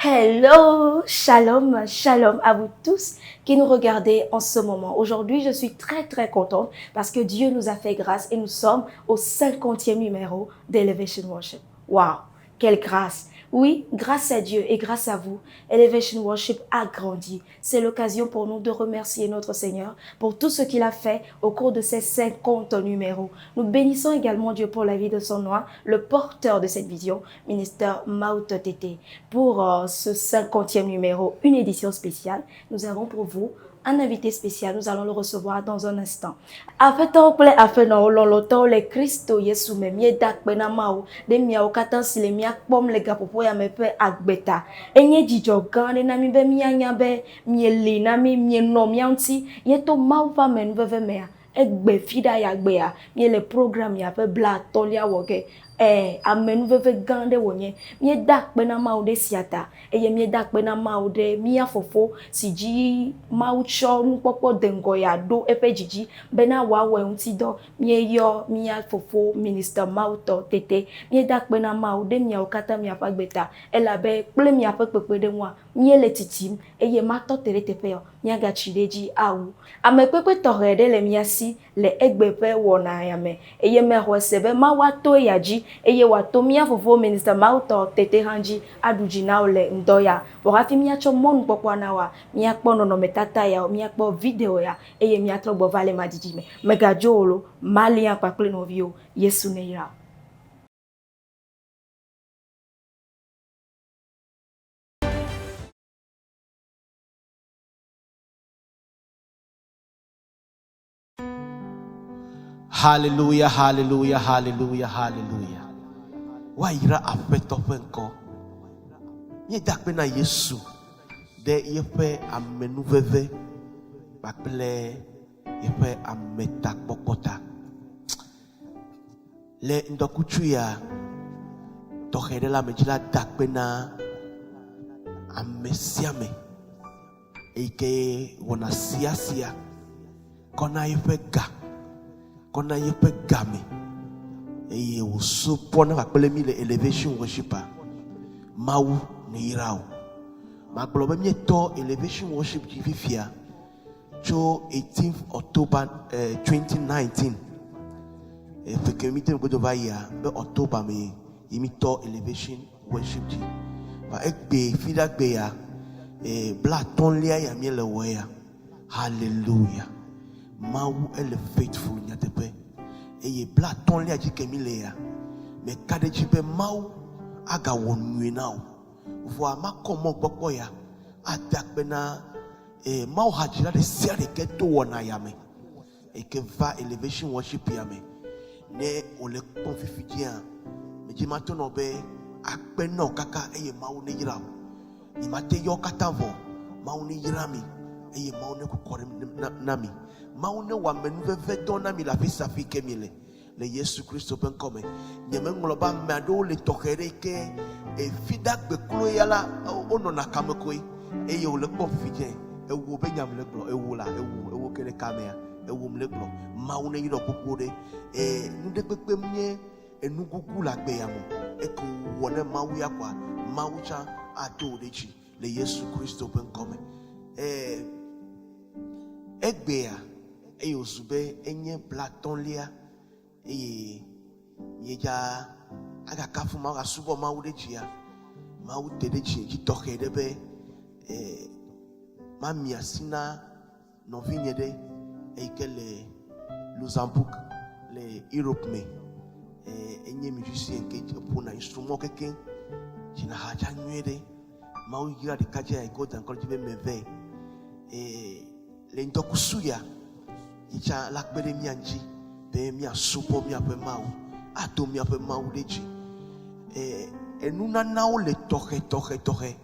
Hello, shalom, shalom à vous tous qui nous regardez en ce moment. Aujourd'hui, je suis très très contente parce que Dieu nous a fait grâce et nous sommes au 50e numéro d'Elevation Worship. Waouh, quelle grâce! Oui, grâce à Dieu et grâce à vous, Elevation Worship a grandi. C'est l'occasion pour nous de remercier notre Seigneur pour tout ce qu'il a fait au cours de ces 50 numéros. Nous bénissons également Dieu pour la vie de son nom, le porteur de cette vision, ministère Maout Tété. Pour ce 50e numéro, une édition spéciale, nous avons pour vous un invité spécial. Nous allons le recevoir dans un instant. Aƒetɔwo kple aƒenɔwo, lɔlɔtɔwo le Kristo Yesu me, míeda akpe na Mawu ɖe miawo katã si le mía kpɔm le gaƒoƒo ya me ƒe agbe ta. Enye dzidzɔ gã aɖe na mí be míanya be mieli na mí, mienɔ mía ŋuti ye to Mawu ƒe amenuveve mea, egbe fiɖa ya gbea, míele program ya ƒe blaatɔ̃lia wɔ ge. Ẽ, amenuveve gã aɖe wònye. Míeda akpe na Mawu ɖe esia ta eye míeda akpe na Mawu ɖe mía Fofo si dzi Mawu tsɔ nukpɔkpɔ deŋgɔ ya ɖo eƒe dzi dzi bena wòawɔ eŋuti dɔ. Míeyɔ mía Fofo Minister Mawutɔ Tete. Míeda akpe na Mawu ɖe miawo katã miaƒe agbe ta elabe kple miaƒe kpekpeɖeŋua, míele tsitsim eye matɔ te ɖe teƒe ya o, míagatsi ɖe edzi awu. Amekpekpe tɔxɛ ɖe le mía si le egbe ƒe wɔna ya me eye mexɔe se be Mawu ato eya dzi eye wòato mía Fofo Minister Mawutɔ Tete hã dzi aɖu dzi na wò le ŋdɔ ya. Vɔ hafi míatsɔ mɔnukpɔkpɔa na wòa, míakpɔ nɔnɔmetata ya o, míakpɔ video ya eye míatrɔ gbɔ va le madidi me. Mègadzo o lo, Malian kpakple nɔviwò. Yesu neyra wò. Hallelujah, hallelujah, hallelujah, hallelujah. Woayra Aƒetɔ ƒe ŋkɔ. Míeda akpe na Yesu ɖe yeƒe amenuveve kpakple yeƒe ametakpɔkpɔ ta. Le ŋdɔkutsu ya tɔxɛ ɖe la me dzi la da akpe na ame sia ame eyi ke wɔna sia sia kɔna yeƒe ga kɔna yeƒe game eye wòsubɔna kpakple mí le Elevation Worship-a. Mawu neyra wò. Magblɔ be míetɔ Elevation Worship dzi fifia tso 18th October 2019. Eƒe ke mi te ŋgodo va yia be October me yi mi tɔ Elevation Worship dzi. Va egbe fiɖa gbe ya blatɔ̃lia ya mi le wɔ ya. Hallelujah. Mawu ele faithful nyateƒe. Eye blatɔ̃lia dzi ke mi le ya. Me ka ɖe dzi be Mawu agawɔ nyui na wò. Vɔa makɔ mɔ gbɔkpɔ ya ade akpe na Mawu hadzila ɖe sia ɖe ke to wɔna ya me. Eke va Elevation Worship ya me. Ne wòle kpɔm fifi dzia, medzi mato nɔ be akpe nɔ kaka eye Mawu ne yra wò. Nye mate yɔ katã vɔ. Mawu ne yra mi eye Mawu ne kukɔ ɖe na mi. Mawu ne wɔ amenuveve dɔ na mi le afi sia afi ke mi le. Le Yesu Kristo ƒe ŋkɔ me. Nye meŋlɔ be ame aɖewo le tɔxɛ ɖe ke efi ɖa gbe klo ya la, wonɔna kame koe eye wòle kpɔ fifi dze. Ewo be nyam le gblɔ, ewo la, ewo, ewo ke ɖe kamea, ewo le gblɔ. Mawu ne yrɔ gbogbo ɖe. Nu ɖe kpekpe nye enugugu le agbe ya me. Eke wɔ ne Mawu ya kɔa, Mawu tsã ato wò ɖe dzi le Yesu Kristo ƒe ŋkɔ me. Egbea eye wòzu be enye blatɔ̃lia eye miedza agakafu Mawu, asubɔ Mawu ɖe dzia. Mawu te ɖe dzi dzi tɔxɛ ɖe be mami asi na nɔvinye ɖe eyi ke le Luxembourg le Europe me. Enye musicien ke ƒona instrument keke dzina ha dza nyuie ɖe. Mawu yra ɖeka dze ayi ke woda ŋkɔ dzi be meve. Le ŋdɔkusu ya yi tsã la kpe ɖe mía ŋuti be míasubɔ míaƒe Mawu, ado míaƒe Mawu ɖe dzi. Enunanawo le tɔxɛ, tɔxɛ, tɔxɛ.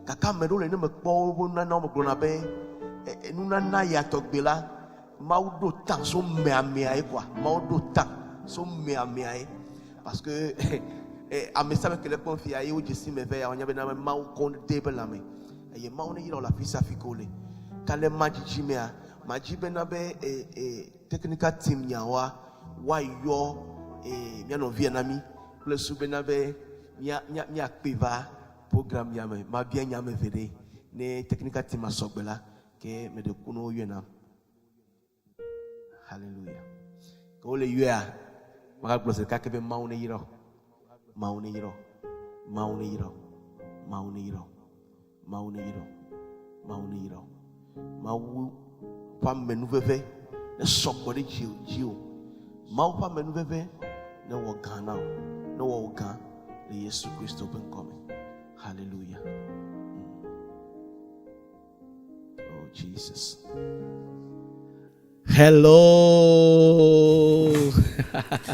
Gake ame ɖewo le ne mekpɔ woƒe nunanawo megblɔna be enunana ya tɔgbe la Mawu ɖo ta so mea mea ye kɔa. Mawu ɖo ta so mea mea ye. Parce que ame sia ame ke le kpɔm fia ye wodze si me ve ya wonya be na Mawu kɔ de be lãme. Eye Mawu ne yra wò le afi sia afi ke wole. Ka le madzidzi mea, madzi bena be technical team nyawoa woayɔ mía nɔvia na mí kple su bena be míakpe va program ya me. Mabia nya ame eve ɖe ne technical team asɔgbe la ke meɖe ku ne woyɔe nam. Hallelujah. Ke wole yɔea, magagblɔ zi ɖeka ke be Mawu ne yra wò. Mawu ne yra wò. Mawu ne yra wò. Mawu ne yra wò. Mawu ne yra wò. Mawu ne yra wò. Mawu ƒe amenuveve ne sɔgbɔ ɖe dzi dziwò. Mawu ƒe amenuveve ne wɔ gã na wò. Ne wɔ wò gã le Yesu Kristo ƒe ŋkɔ me. Hallelujah. Oh Jesus. Hello.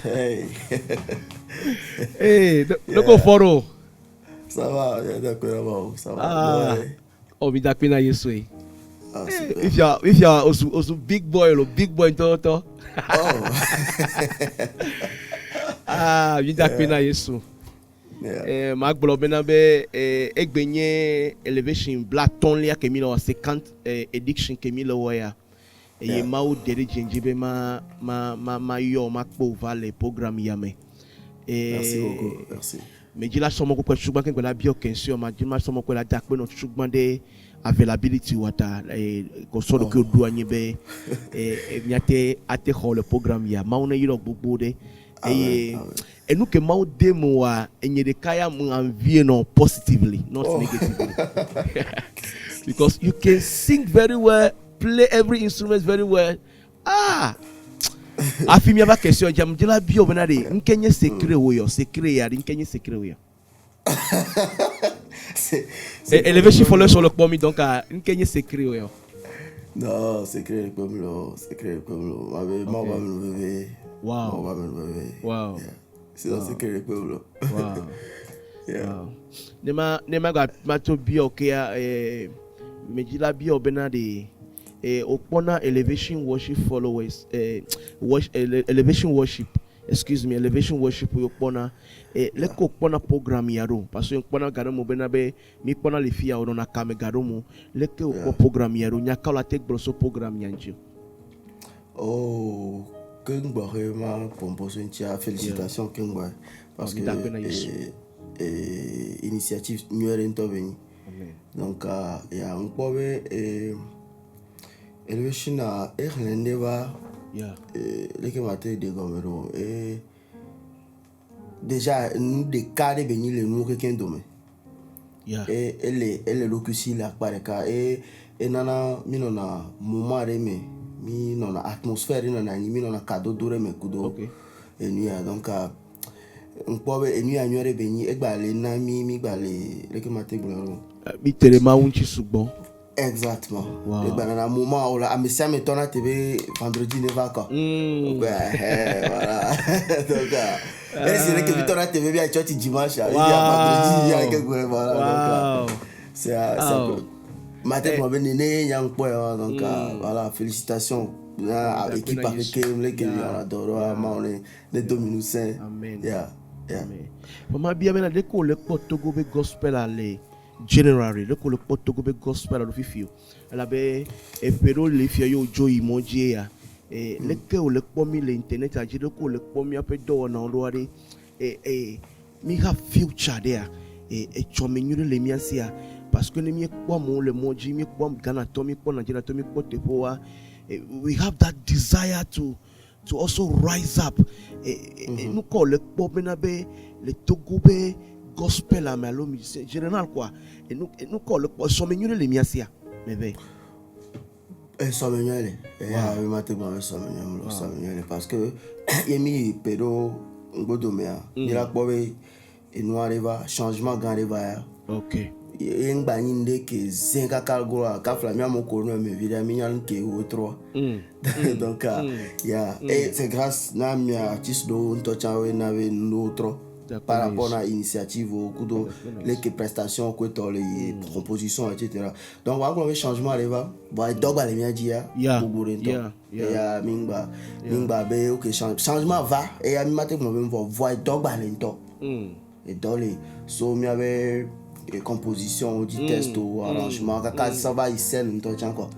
Hey. Hey, no go follow. Ça va, d'accord, ça va. Ah. Oh, mi dakpe na Yesu e. Ah, super. If you are osu osu big boy lo big boy to to. Oh. Ah, mi dakpe na Yesu. Yeah. Eh, magblɔ bena be eh, egbe nye elevation 50lia ke mi le wɔ 50 edition ke mi le wɔ ya. Eye Mawu de ɖe dzi dzi be ma ma ma ma yɔ ma kpɔ va le programme ya me. Eh, Merci beaucoup. Merci. Medzi la sɔmɔ kpekpe tutugbã ke gbe la biɔ question ma dzi ma sɔmɔ kpe la da akpe nɔ tutugbã ɖe availability wa ta eh, kɔsɔ ɖokui ɖo anyi be eh, eh, miate ate xɔ le programme ya. Mawu ne yrɔ gbogbo ɖe eye Amen. enu ke Mawu de me wa enye ɖeka ya me envie nɔ positively, not negatively, because you can sing very well, play every instrument very well. Ah, hafi miava question dza medzi la biɔ bena ɖe nke nye secret wo yɔ secret ya ɖe nke nye secret wo yɔ. C'est Elevation followers sur le kpɔ mi donc ah, nke nye secret wo yɔ. Non, secret le peuple, secret le peuple. Ma ma va me lever. Ma va me lever. Yeah. C'est un secret le peuple. Yeah. Wow. Ne ma ga ma to biɔ kea medzi la biɔ bena ɖe wokpɔna elevation worship followers elevation worship, excuse me, elevation worship wo kpɔna leke wokpɔna program ya ɖo parce que kpɔna ga ɖe mo bena be mi kpɔna le fia wonɔna kame ga ɖo mo leke wokpɔ program ya ɖo nyaka la te gblɔ so program ya ŋuti. Oh, Kengba, ma composé une félicitations Kengba parce que Dakpe na Yesu. Initiative nyuie ŋutɔ be nyi. Donc ya ŋkpɔ be elevation a exlẽ ŋɖe va leke ma te ɖe gɔme ɖo déjà nu ɖeka ɖe be nyi le nuwo kekeŋ dome. E ele ɖokui si le akpa ɖeka e enana mi nɔna moment ɖe me mi nɔna atmosphère ɖe nɔna anyi mi nɔna kadodo ɖe me kudo enu ya donc ŋkpɔ be enu ya nyuie ɖe be nyi egba le na mi mi gba le leke ma te gblɔ ɖo. Mi te ɖe Mawu ŋuti sugbɔ. Exactement. Egba nana moment wo la ame sia ame tɔna te be vendredi ne va quoi. Donc, voilà. Donc, et c'est vrai que mi tɔna te be bi tsɔtsi dimanche, il y a vendredi, il y a quelque voilà. Donc, c'est un peu. Ma tête m'a nene nya ŋkpɔ ya donc voilà, félicitations. Na Dakpe équipe na avec Yesu. leke on adore ma on est ne dominu saint. Amen. Yeah. Amen. Mama bia bena leke wòle kpɔ Togo be gospel a le generally leke wòle kpɔ Togo be gospel a ɖo fifi o elabe eƒe ɖewo le fia ye wodzo yi mɔ dzie ya leke wòle kpɔ mi le internet dzi leke wòle kpɔ míaƒe dɔwɔnawo ɖoa ɖe mi ha future ɖea etsɔme nyui ɖe le mía sia parce que ne míekpɔ amewo le mɔ dzi míekpɔ Ghanatɔ míekpɔ Nigeriatɔ míekpɔ teƒewoa we have that desire to also rise up. Nu ka wòle kpɔ bena be le Togo be gospel ame alo musicien général quoi nu ka wòle kpɔ esɔme nyui ɖe le mía sia meve. Esɔme nyuie le. Eya mi ma te gblɔ be esɔme nyuie le esɔme nyuie le parce que ye mi yi pe ɖo ŋgbodomea mi la kpɔ be enua ɖe va changement gã ɖe va ya. Ye ŋgba nyi nu ɖe ke zẽ kaka goa kafla mi amewo ko nu eme vi ɖe mi nya nu ke wo trɔ. Donc ya et c'est grâce na mia artiste ɖewo ŋutɔ tsã woe na be nu ɖewo trɔ par rapport na initiative wo kudo leke prestation koe tɔ le yi composition etc. Donc wa gblɔ be changement ɖe va bon edɔ gba le mía dzi ya gbogbo ɖe ŋutɔ. Eya mi ŋgba be ok changement va eya mi ma te gblɔ be vɔ voa edɔ gba le ŋutɔ. Edɔ le so miabe composition wo dzi texte wo arrangement kaka ça va yi scène ŋutɔ tsã quoi.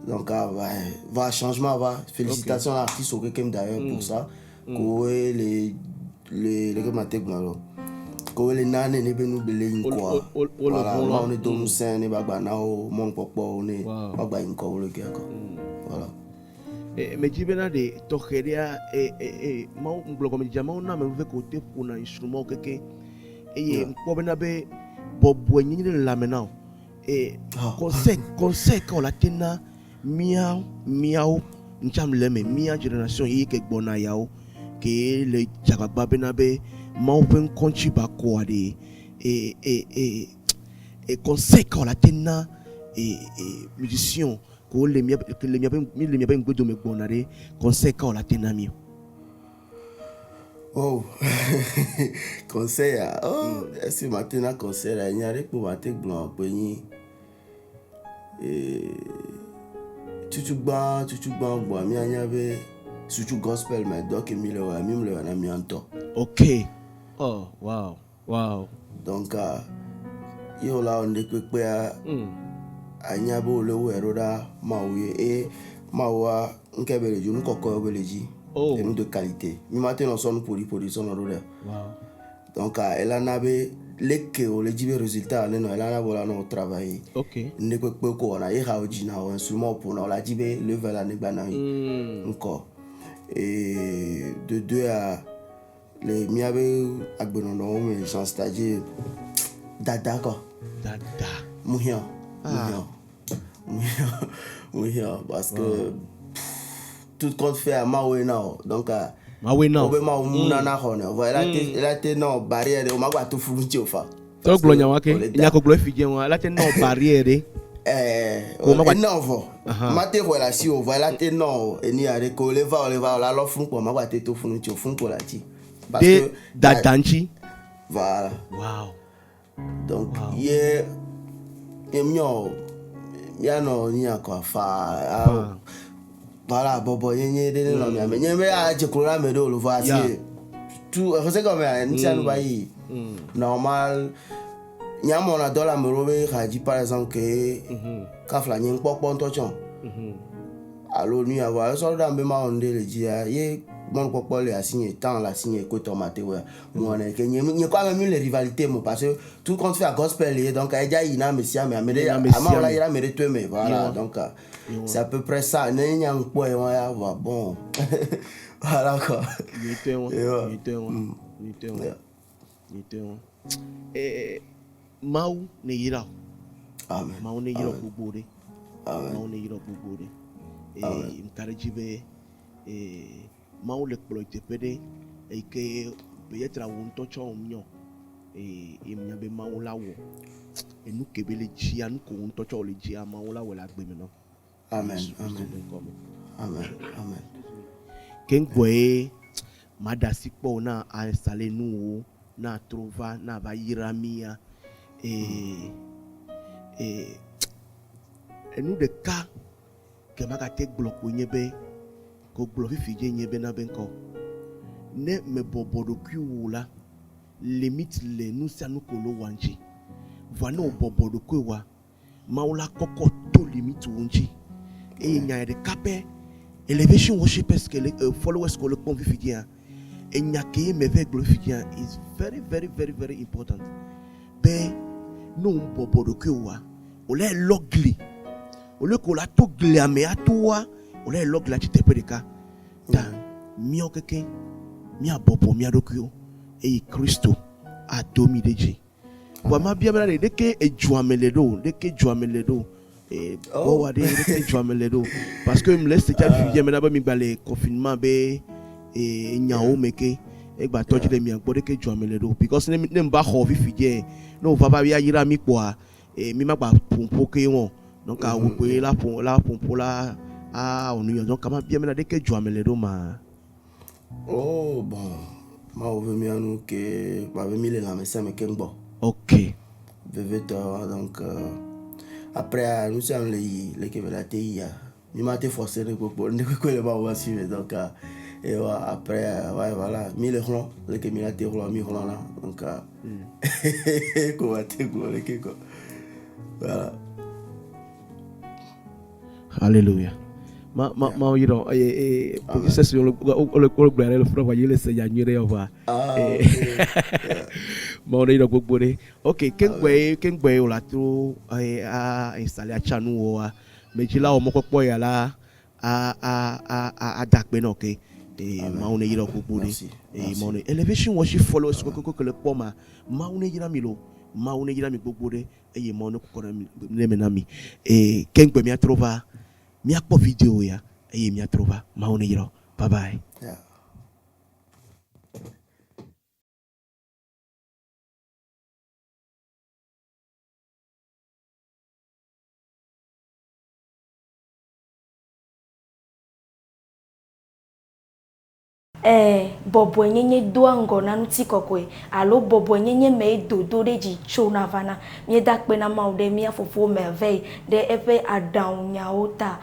Donc ah, ouais, va changement va félicitations à l'artiste au kekem d'ailleurs pour ça. Ko les leke ma te gblɔ ɖo. Ke wole na ne ne be nu bele yi ŋkɔa. Voilà, Mawu ne do ŋusẽ ne ba gba na wo mɔnukpɔkpɔ wo ne woagba yi ŋkɔ wo le gea kɔ. Voilà. Medzi bena ɖe tɔxɛ ɖea e Mawu ŋgblɔ gɔmedzedzea Mawu na ame veve ko te ƒona instrument keke eye ŋkpɔ bena be bɔbɔe nyenye ɖe le lãme na wò. E conseil conseil ka wòle ate na mía míawo ŋtsam le eme mía generation yi ke gbɔna yawo ke le dzagbagba bena be Mawu ƒe ŋkɔ ŋtsi ba kɔa ɖe e e e e conseil ka wòle ate na e e musicien ko le mía le míaƒe mi le míaƒe ŋgbedome gbɔna ɖe conseil ka wòle ate na mi? Oh, conseil ya, oh, esi mate na conseil la, nya ɖe kpo mate gblɔ kpoe nyi tutugbã tutugbã gbɔa míanya be sutu gospel me dɔ ke mi le wɔa, mi mle wɔa na mía ŋutɔ. Ok. Oh, wow. Wow. Donc, ye wòle awɔ ŋɖe kpekpea, anya be wòle wɔe ɖo ɖa Mawu ye. Eye Mawua, ŋke be le dzi, nu kɔkɔewo be le dzi. Oh. Enu de qualité. Mi mate nɔ sɔ nu ƒoɖiƒoɖi sɔ nɔ ɖo ɖe. Wow. Donc, ela na be leke wòle dzi be résultat nenɔ, ela na be wòla nɔ travailler. Ok. Ŋɖe kpekpe ko wɔna, ye ha wòdzina wò, instrument wòƒona, wòla dzi be level la negba na yi ŋkɔ. Et de deux à Le míaƒe agbenɔnɔwo me genre c'est-à-dire dada quoi. Dada. Muhiã, muhiã, muhiã, muhiã parce que tout compte fait Mawu na o donc Mawu na o. Wobe Mawu nunana xɔ ne vɔ ela te ela te nɔ barrière ɖe o ma gba to funu ŋuti o fa. Tɔ gblɔ nya wa ke nya ko gblɔ efi dze wa ela te nɔ barrière ɖe. Ɛɛ ena o vɔ ma te xɔe le asi o vɔ ela te nɔ o enu ya ɖe ke o le va o le va o la lɔ funu kpɔ ma gba te to funu ŋuti o funu kpo le atsi. Ɖe dada ŋuti. Voilà. Wow. Donc ye ye miɔ mianɔ nya kɔ faa. Voilà bɔbɔ nyenye ɖe ne nɔ mia me. Nye be adze klo na ame ɖewo lo vɔ asi tu exese gɔmea nu sia nu va yi. Normal. Nya mɔna dɔ le ame ɖewo be xa dzi par exemple ke kafla nye ŋkpɔkpɔ ŋutɔ tsɔ. Alo nu ya vɔa esɔ ɖo ɖe ame be mawɔ nu ɖe le dzia ye mɔnukpɔkpɔ le asinye temps le asinye kotɔ mate wɔa mewɔnɛ ke nye nye kɔ ame mi le rivalité me parce que tout compte fait gospel ye donc edza yi na ame sia ame ame ɖe amewo la yra ame ɖe to eme voilà donc c'est à peu près ça ne nya ŋkpɔe wa ya vɔa bon voilà quoi. Nyuitɔe wa nyuitɔe wa nyuitɔe wa nyuitɔe wa ee Mawu ne yra wò. Amen. Mawu ne yra wò gbogbo ɖe. Amen. Mawu ne yra wò gbogbo ɖe. Ee ŋka ɖe dzi be ee Mawu le kplɔ teƒe ɖe eyi ke peut-être wò ŋutɔ tsɔ wò nyɔ ee ye nya be Mawu la wɔ enu ke be le dzia nu ko wò ŋutɔ tsɔ wò le dzia Mawu la wɔ le agbe me nɔ. Amen. Yesu Kristo Amen. be ŋkɔ me. Amen. Amen. Ke ŋgɔe maɖe asi kpɔ wò na a installer nuwò na trɔ va na va yra mía. Ee, ee, enu ɖeka ke magate gblɔ koe nye be, ko gblɔ fifi dze nye bena be ŋkɔ. Ne mebɔbɔ ɖokuiwò la, limite le nu sia nu ko lo wɔa ŋuti. Vɔa ne wòbɔbɔ ɖokuiwòa, Mawu la kɔkɔ to limite wo ŋuti. Eye nya ɖeka pɛ, Elevation Worshipers ke le, followers ko le kpɔm fifi dzia, enya ke ye me vɛ gblɔ fifi dzia is very very very very important. Be ne wo bɔbɔ ɖokuiwòa, wòle lɔ gli. Wòle ko la to glia me atoa, wòle lɔ glia tsi teƒe ɖeka. Ta míawo keke míabɔbɔ mía ɖokuiwo eye Kristo ado mí ɖe dzi. Vɔa mabia bena ɖe ɖeke edzua me le ɖo, ɖeke dzua me le ɖo. Bɔwa ɖe ɖeke dzua me le ɖo. Parce que mle se tsa fi mena be mi gba le confinement be nyawo me ke egba tɔ dzi le mia gbɔ ɖeke dzua me le ɖo. Because ne ne mva xɔ fifi dze ne wova va ya yra mi kpɔa mi ma gba ƒoƒo ke wɔn. Donc awu kpoe la ƒo la ƒoƒo la a onu yɔ. Donc mabia bena ɖeke dzua me le ɖo ma. Oh bon, Mawu be mía nu ke kpa be mi le lãmesẽ me keŋ gbɔ. Ok. Vevitɔ donc après nu sia nu le yi leke be la te yia mi ma te forcer ne kpokpo ne kpekpe le Mawu be asi me donc et ouais, après ouais voilà mi le xlɔ leke mi la te xlɔ mi xlɔ na donc ko ma te gblɔ leke quoi voilà. Alléluia. Ma ma ma yirɔ eye eye sese wo le wo le gblɔ ɖe le fura yi le se ya nyuie ɖe yɔ va. Ah, ok. Mawu ne yrɔ gbogbo ɖe. Ok, ke ŋgbɛ ke ŋgbɛ wòle ato a installer atsanu woa, medzilawo mɔkpɔkpɔ ya la a a a a ada akpe nɔ ke. Eye Mawu ne yrɔ gbogbo ɖe. Eye Mawu ne Elevation Worship followers kpekpekpe ke le kpɔ ma, Mawu ne yra mi lo. Mawu ne yra mi gbogbo ɖe eye Mawu ne kukɔ ɖe ne me na mi. Eye ke ŋgbɛ miatrɔ va miakpɔ video ya eye miatrɔ va. Mawu ne yrɔ. Bye bye. Yeah. Ẽ, bɔbɔenyenye doa ŋgɔ na ŋutikɔkɔe, alo bɔbɔenyenye mee dodoɖedzi tsona vana. Míeda akpe na Mawu ɖe mía fofo Merveille ɖe eƒe aɖaŋunyawo ta.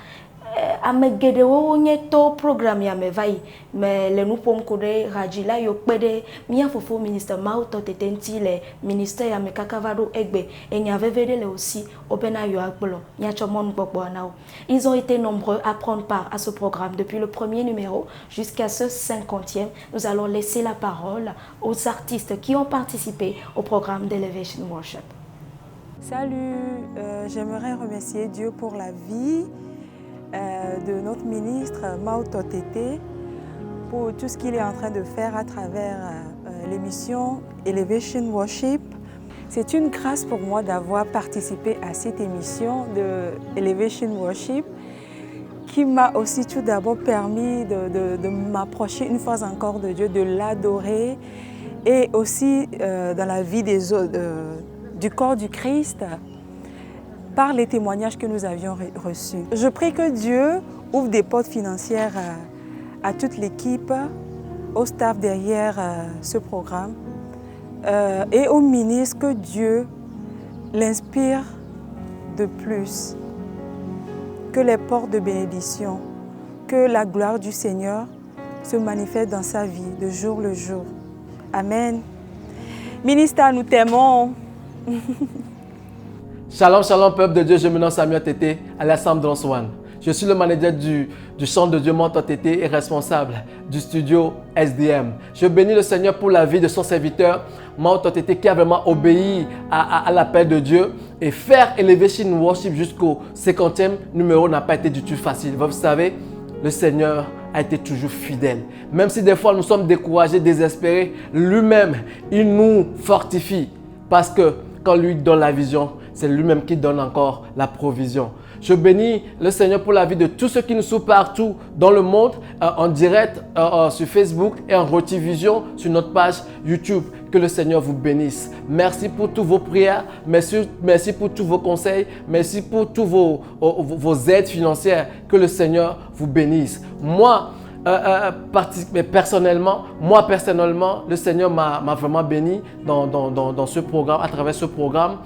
Ame geɖewo wonye to program ya me va yi me le nu ƒom ku ɖe hadzila yiwo kpe ɖe mía fofo Minister Mawutɔ Tete ŋuti le minister ya me kaka va ɖo egbe. Enya veve ɖe le wo si wobena yewoagblɔ. Míatsɔ mɔnukpɔkpɔa na wo. Ils ont été nombreux à prendre part à ce programme depuis le premier numéro jusqu'à ce 50e. Nous allons laisser la parole aux artistes qui ont participé au programme d'Elevation Worship. Salut, j'aimerais remercier Dieu pour la vie de notre ministre Mao Totete, pour tout ce qu'il est en train de faire à travers l'émission Elevation Worship. C'est une grâce pour moi d'avoir participé à cette émission de Elevation Worship qui m'a aussi tout d'abord permis de m'approcher une fois encore de Dieu, de l'adorer et aussi dans la vie des autres, du corps du Christ, par les témoignages que nous avions reçus. Je prie que Dieu ouvre des portes financières à toute l'équipe, au staff derrière ce programme et au ministre, que Dieu l'inspire de plus, que les portes de bénédiction, que la gloire du Seigneur se manifeste dans sa vie de jour le jour. Amen. Ministre, nous t'aimons. Shalom, shalom, peuple de Dieu, je me nomme Samuel Tété, alias Sam One. Je suis le manager du Centre de Dieu Mawutɔ Tété et responsable du studio SDM. Je bénis le Seigneur pour la vie de son serviteur Mawutɔ Tété qui a vraiment obéi à l'appel de Dieu et faire Elevation Worship jusqu'au 50e numéro n'a pas été du tout facile. Vous savez, le Seigneur a été toujours fidèle. Même si des fois nous sommes découragés, désespérés, lui-même, il nous fortifie parce que quand lui donne la vision, c'est lui-même qui donne encore la provision. Je bénis le Seigneur pour la vie de tous ceux qui nous suivent partout dans le monde, en direct sur Facebook et en rediffusion sur notre page YouTube. Que le Seigneur vous bénisse. Merci pour toutes vos prières, merci, merci pour tous vos conseils, merci pour tous vos aides financières. Que le Seigneur vous bénisse. Moi, personnellement, le Seigneur m'a vraiment béni dans ce programme, à travers ce programme.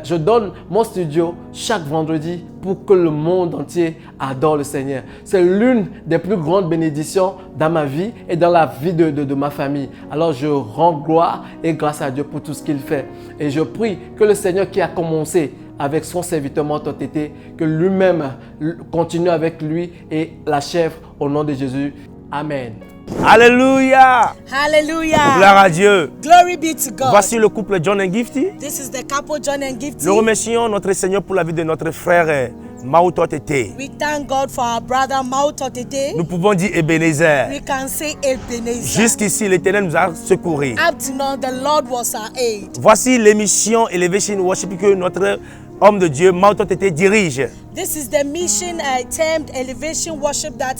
Je donne mon studio chaque vendredi pour que le monde entier adore le Seigneur. C'est l'une des plus grandes bénédictions dans ma vie et dans la vie de ma famille. Alors je rends gloire et grâce à Dieu pour tout ce qu'il fait. Et je prie que le Seigneur qui a commencé avec son serviteur Mawutɔ Tété, que lui-même continue avec lui et l'achève au nom de Jésus. Amen. Alléluia. Hallelujah. Gloire à Dieu. Glory be to God. Voici le couple John and Gifty. This is the couple John and Gifty. Nous remercions notre Seigneur pour la vie de notre frère Mawutɔ Tété. We thank God for our brother Mawutɔ Tété. Nous pouvons dire Ebenezer. We can say Ebenezer. Jusqu'ici, l'Éternel nous a secourus. Up to now, the Lord was our aid. Voici l'émission Elevation Worship que notre homme de Dieu, Mawutɔ Tété, dirige. This is the mission termed Elevation Worship that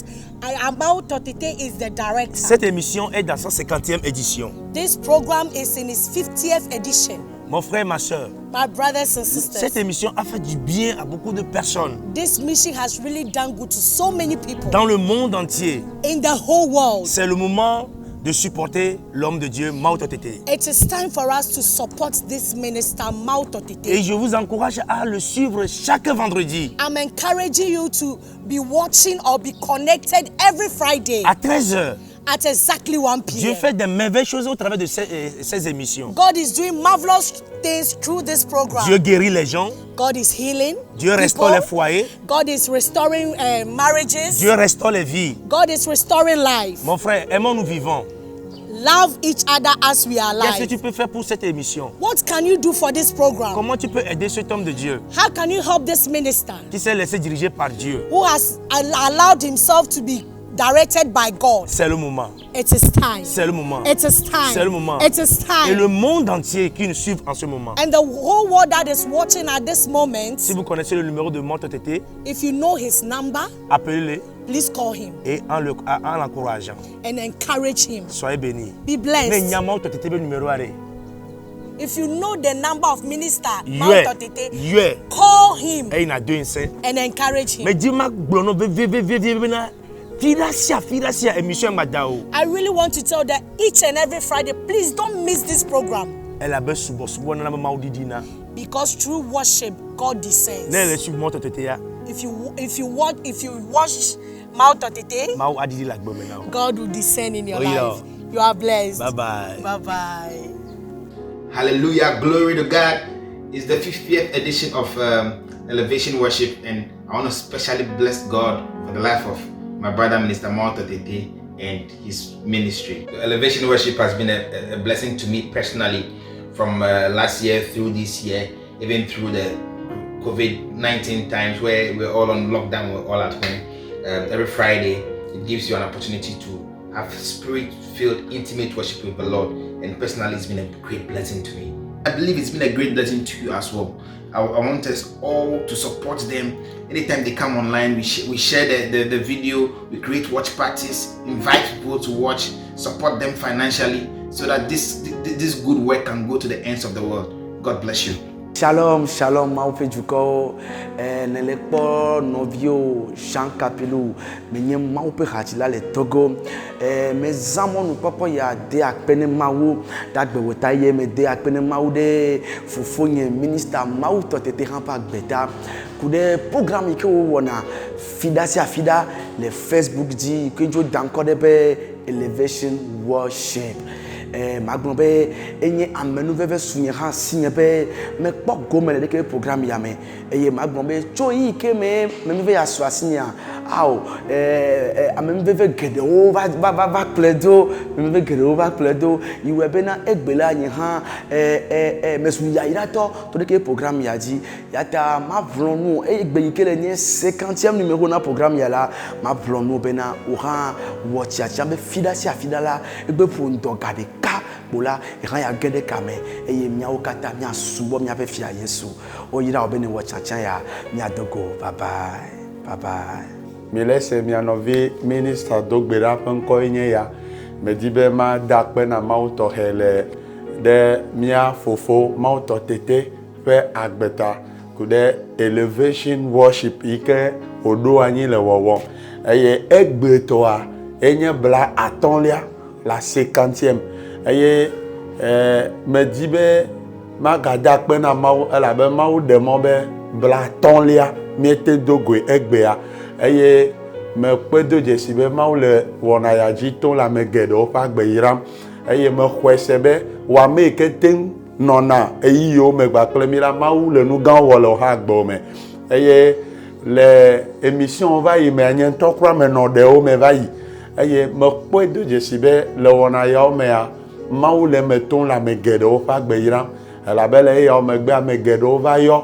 Mawutɔ Tété is the director. Cette émission est dans sa 50e édition. This program is in its 50th edition. Mon frère, ma soeur, My brothers and sisters, cette émission a fait du bien à beaucoup de personnes. This mission has really done good to so many people. Dans le monde entier. In the whole world. C'est le moment de supporter l'homme de Dieu, Mawutɔ Tété. It is time for us to support this minister, Mawutɔ Tété. Et je vous encourage à le suivre chaque vendredi. I'm encouraging you to be watching or be connected every Friday. À 13h. At exactly 1 p.m. Dieu fait des merveilles choses au travers de ces émissions. God is doing marvelous things through this program. Dieu guérit les gens. God is healing Dieu restaure people. les foyers. God is restoring marriages. Dieu restaure les vies. God is restoring life. Mon frère, aimons-nous vivants. Love each other as we are Qu'est-ce que alive. tu peux faire pour cette émission? What can you do for this program? Comment tu peux aider cet homme de Dieu How can you help this minister qui s'est laissé diriger par Dieu? who has allowed himself to be directed by God? C'est le moment. It is time. C'est le moment. It is time. C'est le moment. It is time. Et le monde entier qui nous suit en ce moment. And the whole world that is watching at this moment, Si vous connaissez le numéro de Mauto Tété, if you know his number, appelez-le please call him et en le- en l'encourageant. and encourage him. Soyez bénis. Be blessed. Ne nya Mauto Tété be numéro are. If you know the number of minister, Yue, Mount Tete, yue. call him Eyi na do ŋusẽ. and encourage him. Medi ma gblɔ nɔ veveveveve bena fi ɖa sia fi ɖa sia émission ma da o. I really want to tell that each and every Friday, please don't miss this program Elabe subɔsubɔ nana be Mawu ɖiɖi na. because through worship, God descends. Ne ele suivre Mauto Tété ya, If you watch if you watch Mount Tete, Mawu aɖiɖi le agbe me na wo. God will descend in your Oh, yeah. life. You are blessed. Bye bye. Bye bye. Hallelujah. Glory to God. It's the 50th edition of Elevation Worship, and I want to specially bless God for the life of my brother, Minister Mauto Tetteh, and his ministry. The Elevation Worship has been a blessing to me personally from last year through this year, even through the COVID-19 times where we're all on lockdown, we're all at home. Every Friday, it gives you an opportunity to have spirit-filled, intimate worship with the Lord. And personally, it's been a great blessing to me. I believe it's been a great blessing to you as well. I want us all to support them. Anytime they come online, we share the video, we create watch parties, invite people to watch, support them financially so that this good work can go to the ends of the world. God bless you. Shalom, shalom, Mawu ƒe dukɔwo. Ne le kpɔ nɔviwo Jean Kapilu, menye Mawu ƒe hadzila le Togo. Mezã mɔnukpɔkpɔ ya de akpe ne Mawu ɖe agbewò ta eye mede akpe ne Mawu ɖe fofonye minista Mawu tɔ tete hã ƒe agbe ta. Ku ɖe programme yi ke wowɔna fi ɖa sia fi ɖa le Facebook dzi yi ke dzo da ŋkɔ ɖe be Elevation Worship. Magblɔ be enye amenuveve sunye hã si nye be mekpɔ gome le ɖeke be programme ya me eye magblɔ be tso yi ke me amenuveve ya su asi nyea ao amenuveve geɖewo va va va va kplɔe do amenuveve geɖewo va kplɔe do yi wɔe bena egbe la nye hã mezu yayratɔ to ɖeke be programme ya dzi ya ta maʋlɔ nu eye egbe yi ke le nye 50e numéro na programme ya la maʋlɔ nu bena wò hã wɔ tiatia be fi ɖa sia fi ɖa la egbe ƒo ŋdɔ ga ɖeka kpo la ehã ya ge ɖe kame eye miawo katã miasubɔ miaƒe fia Yesu. Woyra wò be ne wɔ tiatia ya miado go. Bye bye. Bye bye. Mi le se mia nɔvi minista do gbe ɖa ƒe ŋkɔe nye ya. Medi be mada akpe na Mawu tɔxɛ le ɖe mía fofo Mawu tɔ tete ƒe agbeta ku ɖe Elevation Worship yi ke wòɖo anyi le wɔwɔm. Eye egbetɔa enye 50lia la 50e. Eye medi be magada akpe na Mawu elabe Mawu ɖe mɔ be 50lia míete do goe egbea. Eye mekpe do dzesi be Mawu le wɔna ya dzi tom le ame geɖewo ƒe agbe yram. Eye mexɔe se be wò ame yi ke te ŋu nɔna ɣeyiɣiwo me kpakple mi la, Mawu le nu gãwo wɔ le wò hã agbewo me. Eye le émission va yi mea, nye ŋutɔ kura menɔ ɖewo me va yi. Eye mekpɔe do dzesi be le wɔna yawo mea, Mawu le eme tom le ame geɖewo ƒe agbe yram. Elabe le eyawo megbe ame geɖewo va yɔ.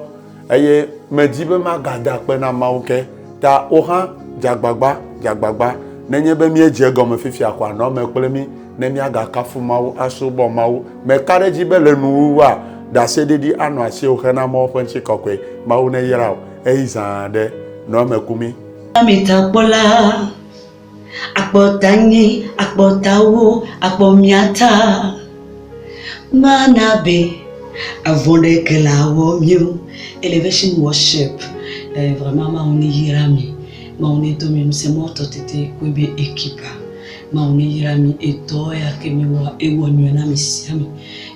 Eye medi be magada akpe na Mawu ke. Ta wo hã dzagbagba, dzagbagba. Nenye be míedze gɔme fifia ko anɔ eme kple mí ne míagakafu Mawu, asubɔ Mawu. Meka ɖe edzi be le nuwuwua, ɖaseɖiɖi anɔ asiwò hena Mawu ƒe ŋutikɔkɔe. Mawu ne yra wò eyi zã ɖe nɔ eme ku mí. Ametakpɔla, akpɔta nye, akpɔta wo, akpɔ miata. Mana be, avɔ ɖeke la wɔ mío. Elevation Worship, vraiment Mawu ne yra mi. Mawu ne do mi ŋusẽ, Mawu tɔ tete koe be ekipa. Mawu ne yra mi, edɔ ya ke mi wɔ, ewɔ nyuie na mi sia mi.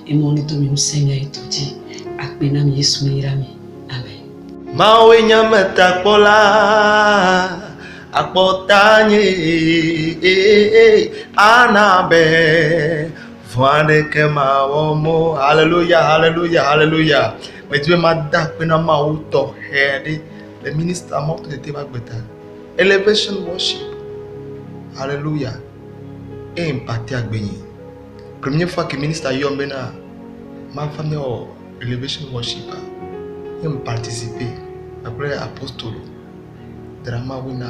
Eye Mawu ne do mi ŋusẽ mia yi tɔ dzi. Akpe na mi, Yesu ne yra mi. Amen. Mawu nye ametakpɔla, akpɔta nye, ana be vɔ aɖeke mawɔ mo. Hallelujah, hallelujah, hallelujah. Medi be mada akpe na Mawu tɔxɛ ɖe le minista Mawu tɔ tete ƒe agbe ta. Elevation Worship. Hallelujah. Eye mpate agbe nye. Premier fois que ministre yɔm bena mava míawɔ elevation worship a, ye me participer kpakple apostolo drama woe na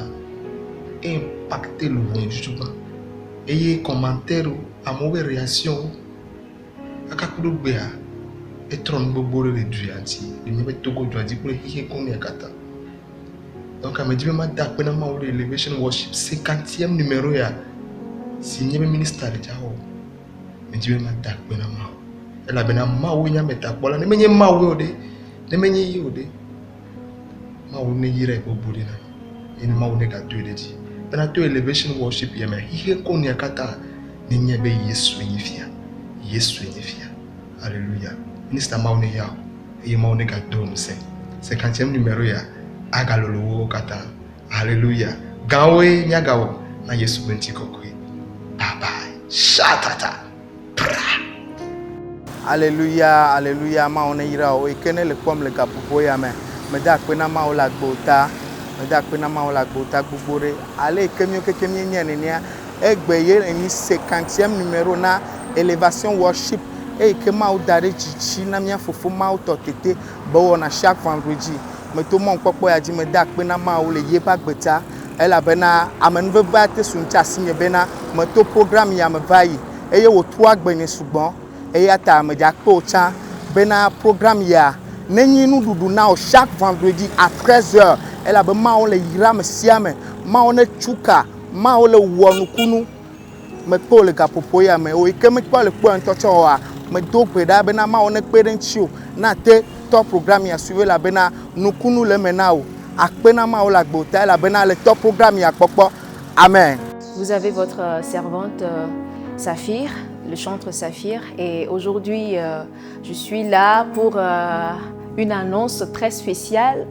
impacter luʋɔ tutugbã eye commentaire wo, amewo be réaction wo kaka ku ɖo gbea etrɔ nu gbogbo ɖe le du ya ŋuti le míaƒe Togo dua dzi kple xexe goŋ katã. Donc ame dzi be mada akpe na Mawu ɖe Elevation Worship cinquantième numéro ya si nye be ministre le dza wɔ. Medzi be mada akpe na Mawu elabena Mawu nye ametakpɔla. Ne menye Mawu o ɖe, ne menye ye o ɖe, Mawu ne yrae gbogbo ɖe na mi eye ne Mawu negadoe ɖe dzi. Bena to Elevation Worship ya mea, xexe goŋ katã nenyae be Yesue nye fia. Yesue nye fia. Alléluia. Ministre Mawu ne yra wò eye Mawu negado wò ŋusẽ. Cinquantième numéro ya agalolo wo katã. Alléluia. Gãwoe míagawɔ na Yesu ƒe ŋutikɔkɔe. Bye bye. Shatata. Pra. Aleluya, aleluya, Mawu ne yra wò. Eke ne le kpɔm le gaƒoƒo ya me, meda akpe na Mawu le agbewo ta. Meda akpe na Mawu le agbewo ta gbogbo ɖe. Ale yi ke míwo keke míenyae nenea, egbe ye nyi cinquantième numéro na Elevation Worship eyi ke Mawu da ɖe dzidzi na mía fofo Mawu tɔ tete be wɔna chaque vendredi. Meto mɔnukpɔkpɔ ya dzi meda akpe na Mawu le yeƒe agbe ta elabena amenuvevea te su ŋuti asinye bena meto program ya me va yi eye wòtrɔ agbenye sugbɔ. Eya ta medze akpe wò tsã bena program ya nenyi nuɖuɖu na wò chaque vendredi à 13h elabe Mawu le yra ame sia ame. Mawu ne tsu ka, Mawu le wɔ nukunu. Mekpe wò le gaƒoƒo ya me. Wò yi ke mekpɔ le kpɔe ŋutɔ tsɔ oa, medo gbe ɖa bena Mawu nekpe ɖe ŋutiwò nate tɔ program ya suive elabena nukunu le eme na wò. Akpe na Mawu le agbewò ta elabena le tɔ program ya kpɔkpɔ. Amen. Vous avez votre servante Saphir, le chantre Saphir, et aujourd'hui je suis là pour une annonce très spéciale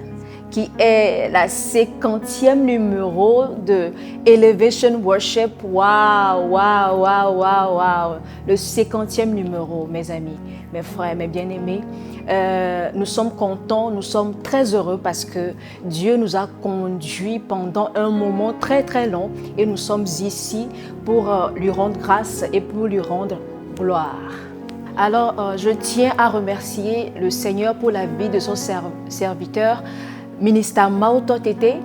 qui est la 50e numéro de Elevation Worship. Waouh, waouh, waouh, waouh, waouh. Le 50e numéro, mes amis, mes frères, mes bien-aimés. Nous sommes contents, nous sommes très heureux parce que Dieu nous a conduits pendant un moment très, très long et nous sommes ici pour lui rendre grâce et pour lui rendre gloire. Alors, je tiens à remercier le Seigneur pour la vie de son serviteur, ministre Mauto Tete,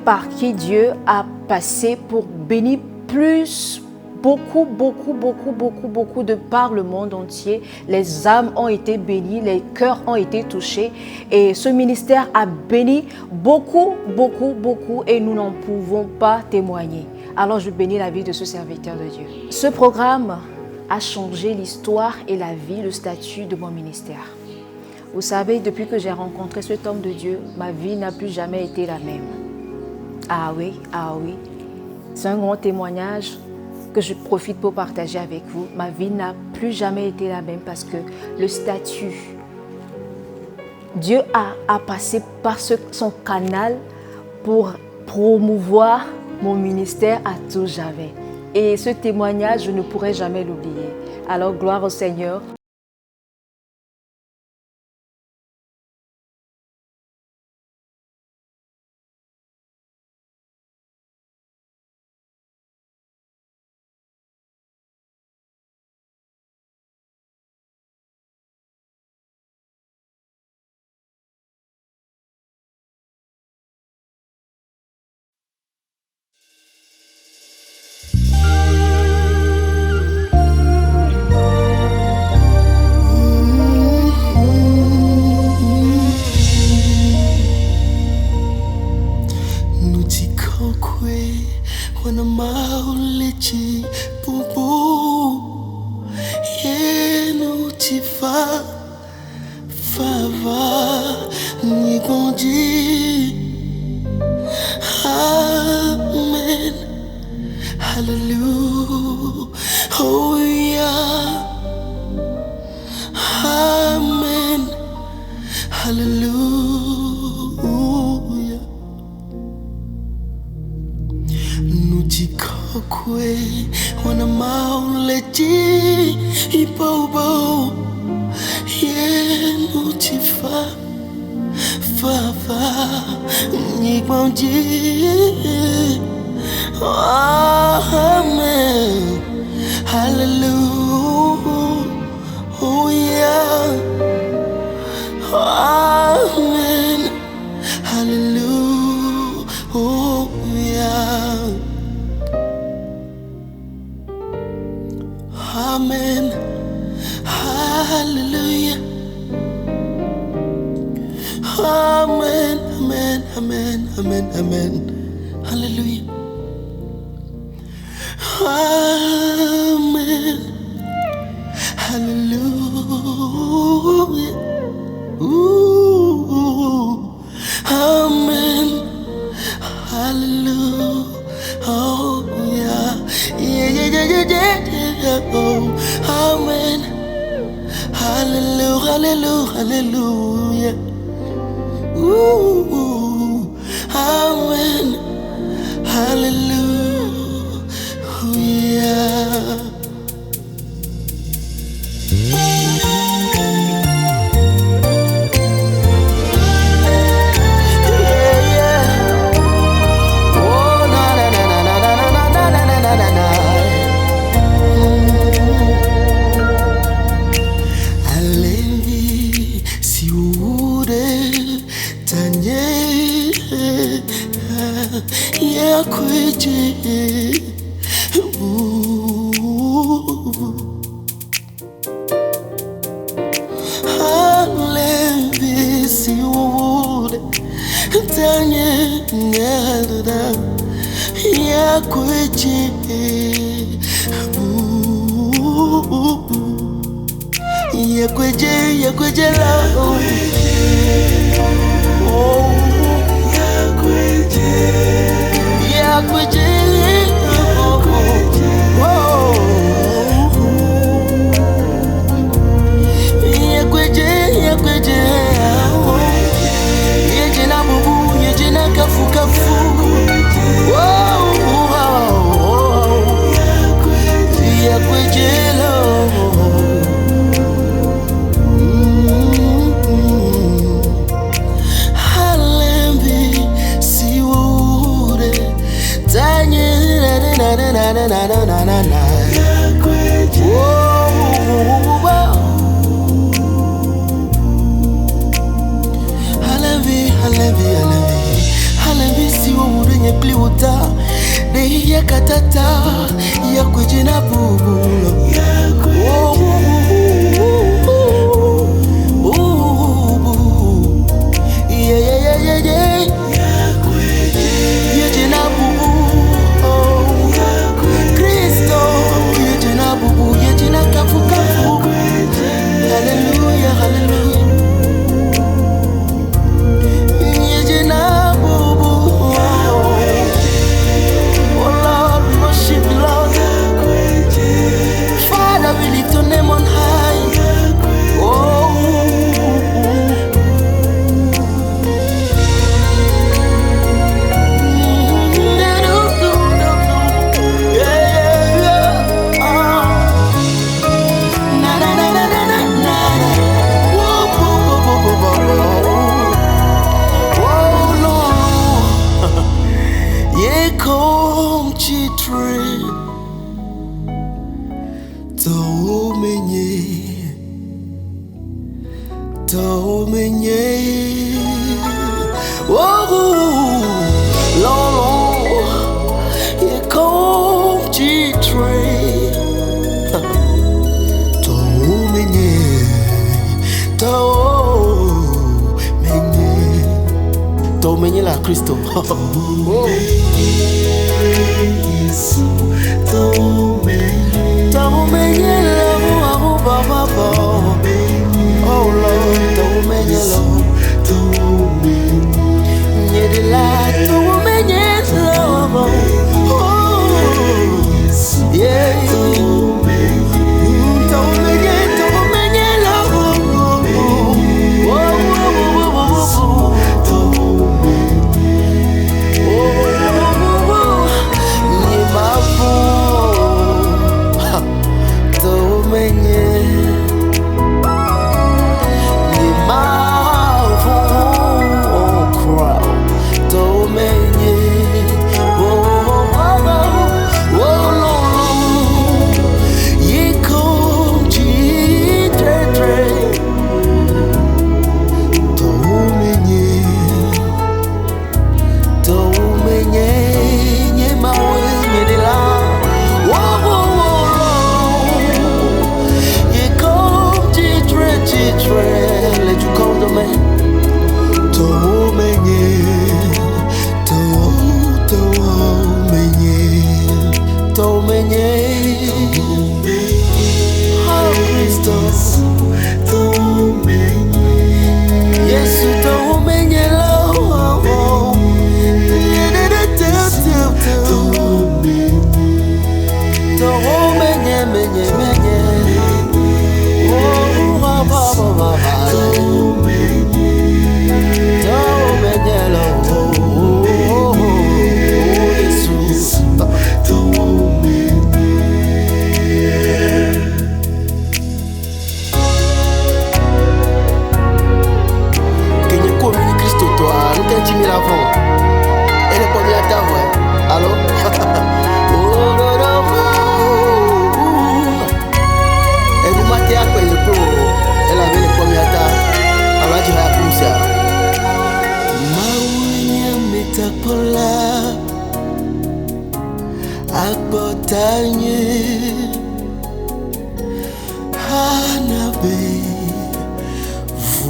par qui Dieu a passé pour bénir plus, beaucoup, beaucoup, beaucoup, beaucoup, beaucoup de par le monde entier. Les âmes ont été bénies, les cœurs ont été touchés et ce ministère a béni beaucoup, beaucoup, beaucoup et nous n'en pouvons pas témoigner. Alors, je bénis la vie de ce serviteur de Dieu. Ce programme a changé l'histoire et la vie, le statut de mon ministère. Vous savez, depuis que j'ai rencontré cet homme de Dieu, ma vie n'a plus jamais été la même. Ah oui, ah oui. C'est un grand témoignage que je profite pour partager avec vous. Ma vie n'a plus jamais été la même parce que le statut, Dieu a passé par son canal pour promouvoir mon ministère à tout jamais. Et ce témoignage, je ne pourrai jamais l'oublier. Alors, gloire au Seigneur. Amen. Hallelujah. Amen. Hallelujah. Nutikokwe wana mauleji ibobo ye nutifa fafa nibonji. Amen. Hallelujah. Amen. Hallelujah. Amen. Hallelujah. Amen. Amen. Amen. Amen. Amen. Hallelujah. Amen. Hallelujah. Ooh. Amen. Hallelujah. Oh, yeah. Yeah, yeah, yeah, yeah, yeah, yeah. Oh, amen. Hallelujah, hallelujah, hallelujah. Ooh, amen. Hallelujah. Yeah, yeah. Oh, na na na na na na na na na na na na. Alevi si ude tanye ya kweje Alevi si ude tanye ya kweje Yakweje, yakweje la oh. Yakweje, yakweje, oh, oh. Yakweje, yakweje, oh. Yeje na bubu, yeje na kafu kafu. Oh, oh, oh. Yakweje la Halembi siwure tanye na na na na na na na na na. Oh, oh. Halembi, halembi, halembi, halembi siwure nye kliwuta de yakatata yakweje na bubulo. Oh, oh, oh, oh, oh. Yeah, yeah, yeah, yeah, yeah. Yeje na bubu, oh. Kristo, yeje na bubu, yeje na kafu kafu. Hallelujah, hallelujah. Yeje na bubu, oh. Oh Lord, we worship you, Lord. Father, we lift your name on high. Oh. Oh, Lord, ye come chitre. Tomenye, tomenye, tomenye la Kristo. Oh. Tomenye la oh, ba, ba, ba. Oh Lord, tomenye la. Nye de la tomenye la. Oh, yeah. Tomenye, tomenye la. Oh, oh, oh, oh, oh.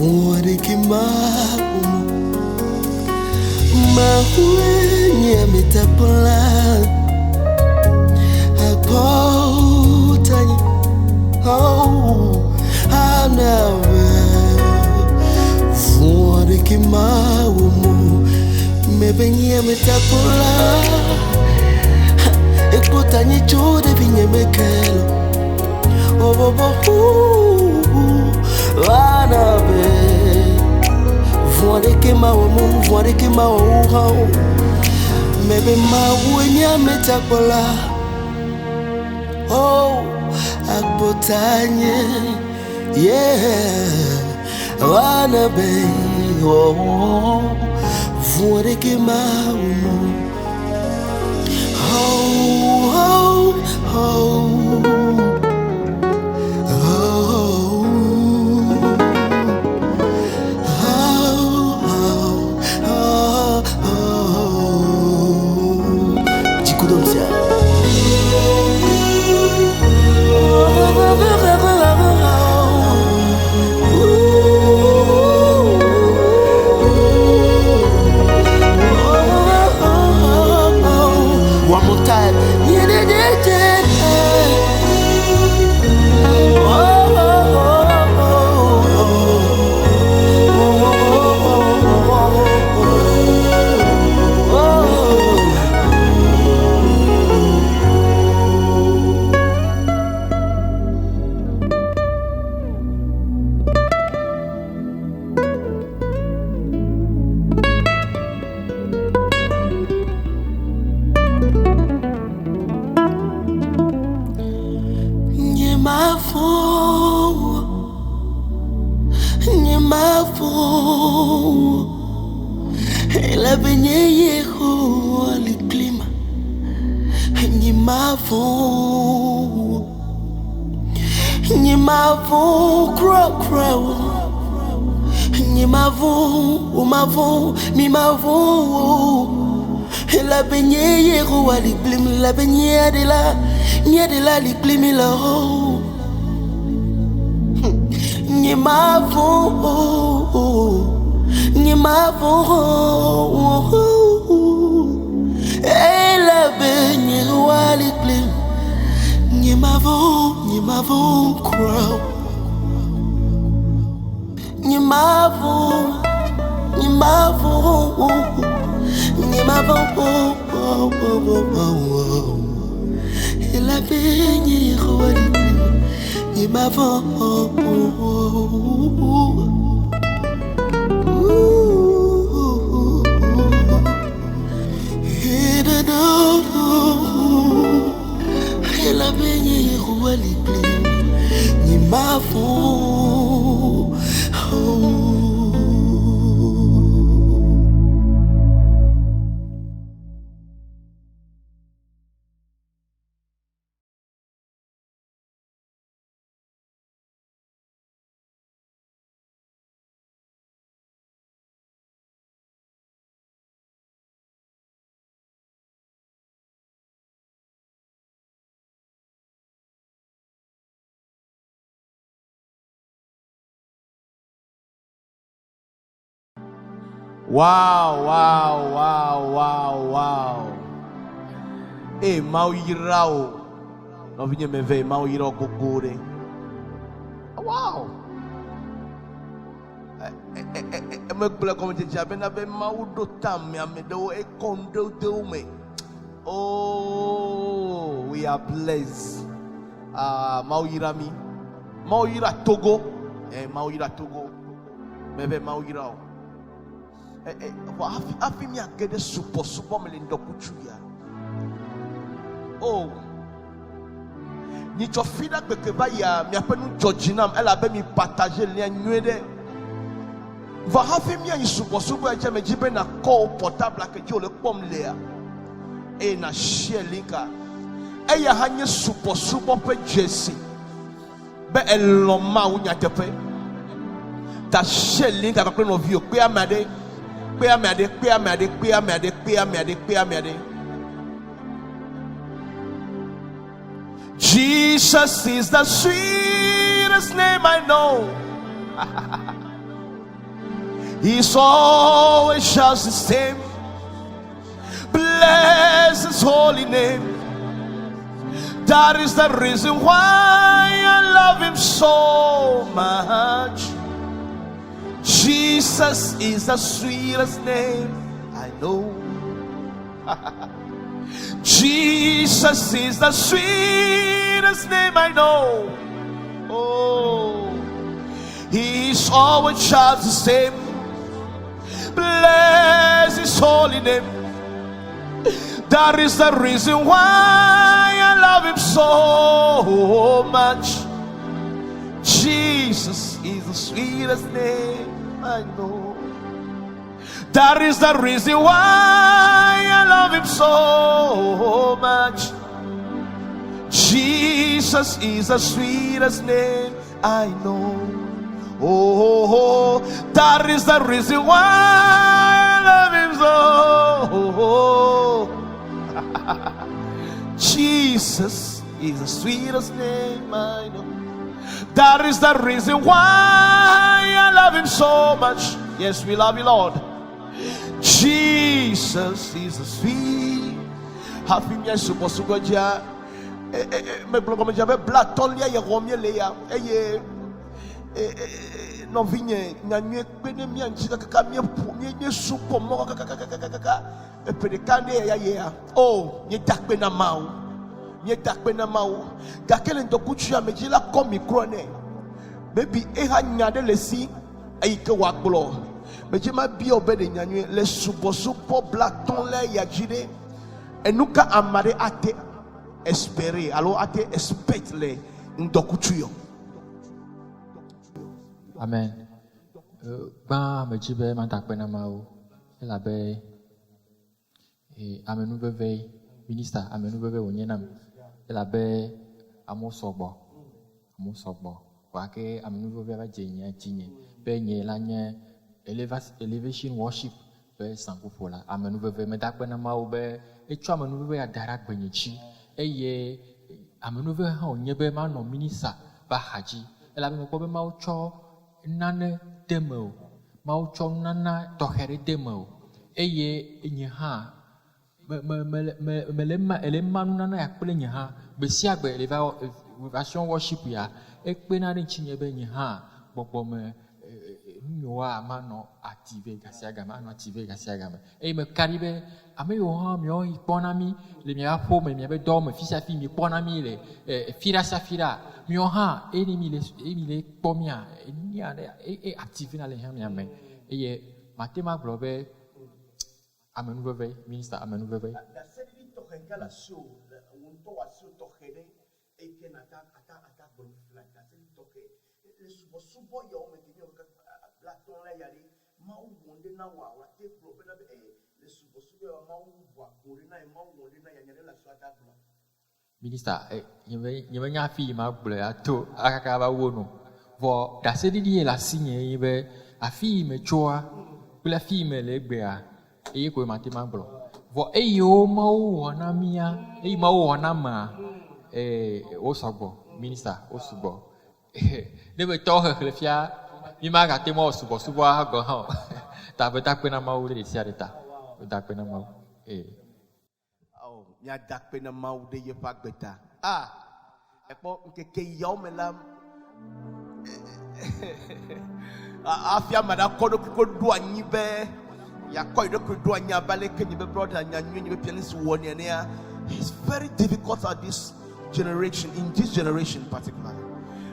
Vɔ̃ aɖeke mawɔ mo. Mawue nye ametakpɔla. Akpɔ tanye. Oh, anawe. Vɔ̃ aɖeke mawɔ mo. Mebe nye ametakpɔla. Ekpɔ tanye tso ɖevi nye me ke lo. Oh, oh, oh, ooh, anawe. Vɔ̃ aɖeke mawɔ mo, vɔ̃ aɖeke mawɔ wo hã o. Mebe Mawue nye ametakpɔla. Oh, akpɔ tanye. Yeah, anabe. Oh, vɔ̃ aɖeke mawɔ mo. Oh, oh, oh. Oh, oh, oh, oh. Jikudomsia. One more time. Yeah, yeah, yeah, yeah. Oh, oh, oh, oh, oh, oh. Nyemafo, nyemafo, elabe nye Yehowa liklima. Nyemafo, nyemafo, kra kra, nyemafo, umafo, mimafo. Elabe nye Yehowa liklima, elabe nye adela, nye adela liklimi la oh. Nyemafo, nyemafo, elabe nye waliklim, nyemafo, nyemafo crow, nyemafo, nyemafo, nyemafo, elabe nye waliklim, nyemafo. Wow, wow, wow, wow, wow. Ee, Mawu yra wo. Nɔvinye meve, Mawu yra wo gbogbo ɖe. Wow. Megblɔ gɔmedzedzea bena be Mawu ɖo tame ame ɖewo ekɔ nu ɖewo de wo me. Oh, we are blessed. Ah, Mawu yra mi. Mawu yra Togo. Eh, Mawu yra Togo. Meve Mawu yra wo. Vɔ hafi míage ɖe subɔsubɔ me le ŋdɔkutsu ya. Oh. Nyitsɔ fi ɖe gbeke va yia miaƒe nu dzɔ dzi nam elabe mi partage lien nyuie ɖe. Vɔ hafi míayi subɔsubɔ ya dze me dzi be nakɔ wo portable ke dzi wòle kpɔm lea eye na share linka. Eya hã nye subɔsubɔ ƒe dzesi be elɔ̃ Mawu nyateƒe. Ta share linka kpakple nɔviwò kpe ame aɖe, kpe ame aɖe, kpe ame aɖe, kpe ame aɖe, kpe ame aɖe, kpe ame aɖe. Jesus is the sweetest name I know. He's always just the same. Bless his holy name. That is the reason why I love him so much. Jesus is the sweetest name I know. Jesus is the sweetest name I know. Oh, he's always just the same. Bless his holy name. That is the reason why I love him so much. Jesus is the sweetest name I know. That is the reason why I love him so much. Jesus is the sweetest name I know. Oh, that is the reason why I love him so. Jesus is the sweetest name I know. That is the reason why I love him so much. Yes, we love you, Lord. Jesus is the sweet. Hafi mía subɔsubɔ dzia, e, e, e, megblɔ gɔme dzia be blatɔlia ye xɔ mía le ya eye e, e, e, nɔvinye nyanyuie kpe ɖe mía ŋuti kakaka míeƒo mí míesubɔ mɔ kakakakakaka eƒe ɖeka ɖe ya yea o míeda akpe na Mawu míeda akpe na Mawu gake le ŋdɔkutsu ame dzi la kɔ mikro nɛ maybe eha nya ɖe le si eyi ke wòagblɔ medzi ma bia wo be ɖe nyanyuie le subɔsubɔ blatɔ̃ le ya dzi ɖe enu ka ame aɖe ate espérer alo ate expect le ŋdɔkutsu yɔ. Amen. Gbã medzi be mada akpe na Mawu elabe amenuveve minista amenuveve wònye nam elabe amewo sɔgbɔ amewo sɔgbɔ gake amenuveve va dze nye dzinye be nye la nye elevation worship ƒe saŋkuƒola. Amenuveve meda akpe na Mawu be etsɔ amenuveve ya da ɖe agbenye dzi eye amenuveve hã wònye be manɔ minista ƒe axa dzi elabe mekpɔ be Mawu tsɔ nane de mewò. Mawu tsɔ nunana tɔxɛ ɖe de mewò eye nye hã me me me me mele ema ele ema nunana ya kple nye hã. Gbe sia gbe le va elevation worship ya ekpena ɖe ŋutinye be nye hã gbɔgbɔme nunyewoa manɔ active gasiagame anɔ active gasiagame eye meka ɖi be ame yiwo hã miawo yi kpɔna mí le miaƒe aƒewo me miaƒe dɔwo me fi sia fi mi kpɔna mí le fi ɖe sia fi ɖa miawo hã eye mi le eye mi le kpɔ mía enia ɖe e active na le hã mia me eye mate ma gblɔ be amenuveve minista amenuveve. Ɖaseɖiɖi tɔxɛ ka le asiwò le wò ŋutɔ wò asiwò tɔxɛ ɖe eyi ke nàta ata ata gblɔ fifi la ɖaseɖiɖi tɔxɛ le subɔsubɔ yawo me ke míewɔ kaka blatɔ̃ la ya ɖe Mawu wɔ ŋɖe na wòa wòate gblɔ bena be ee le subɔsubɔ yawoa Mawu ʋu agbo ɖe na ye Mawu wɔ ŋɖe na ye nya ɖe le asiwò ata gblɔa? Minista, nye me nye menya hafi yi magblɔe ato akaka va wu enu. Vɔ ɖaseɖiɖi ye le asinye ye be afi yi metsoa kple afi yi mele egbea eye koe mate magblɔ. Vɔ eyiwo Mawu wɔ na mía, eyi Mawu wɔ na mea, wo sɔgbɔ. Minista, wo sugbɔ. Ne metɔ xexlẽ fia, mi magate ŋu awɔ subɔsubɔa gɔ̃ hã o. Ta meda akpe na Mawu ɖe ɖesiaɖe ta. Meda akpe na Mawu. Ee. Ao, míada akpe na Mawu ɖe yeƒe agbe ta. Ah, ekpɔ ŋkeke yawo me la, hafi ame aɖe akɔ ɖokui ko ɖo anyi be yeakɔ yi ɖokui ɖo anyi abe aleke nye be brɔda nyanyui nye be pianist wɔ nɛ enea, it's very difficult at this generation, in this generation particularly.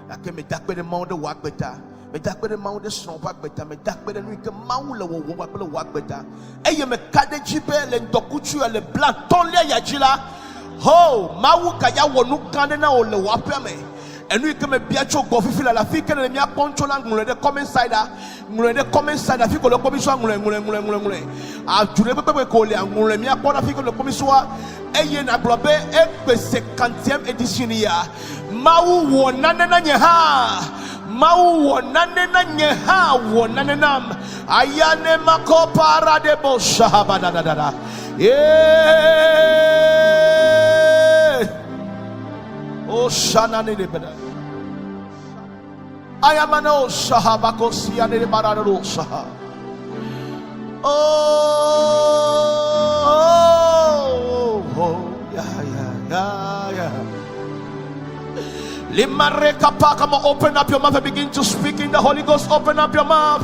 Gake meda akpe ɖe Mawu ɖe wò agbe ta. Meda akpe ɖe Mawu ɖe srɔ̃wò ƒe agbe ta. Meda akpe ɖe nu yi ke Mawu le wɔwɔm kpakple wò agbe ta. Eye meka ɖe edzi be le ŋdɔkutsu ya le blatɔ̃lia ya dzi la, ho, Mawu gaya wɔ nu gã aɖe na wò le wò aƒea me. Enu yi ke mebia tso gbɔ fifi la, le afi yi ke nèle mía kpɔm tso la, ŋlɔe ɖe comment side a. Ŋlɔe ɖe comment side afi ko le kpɔ mi tsoa, ŋlɔe, ŋlɔe, ŋlɔe, ŋlɔe, ŋlɔe. Adu ɖe kpekpe ko lia, ŋlɔe mía kpɔ ɖe afi yi ke le kpɔ mi tsoa. Eye nàgblɔ be, Egbe cinquantième édition ya, Mawu wɔ nane na nye hã. Mawu wɔ nane na nye hã, wɔ nane nam. Aya ne makɔ para de bo shahaba da da da da. Yeah. O shana ne de bada. Ayamana o shahaba ko siya ne de bara do shaha. Oh, oh, oh, yeah, yeah, yeah, yeah. Limareka Come on, open up your mouth and begin to speak in the Holy Ghost. Open up your mouth.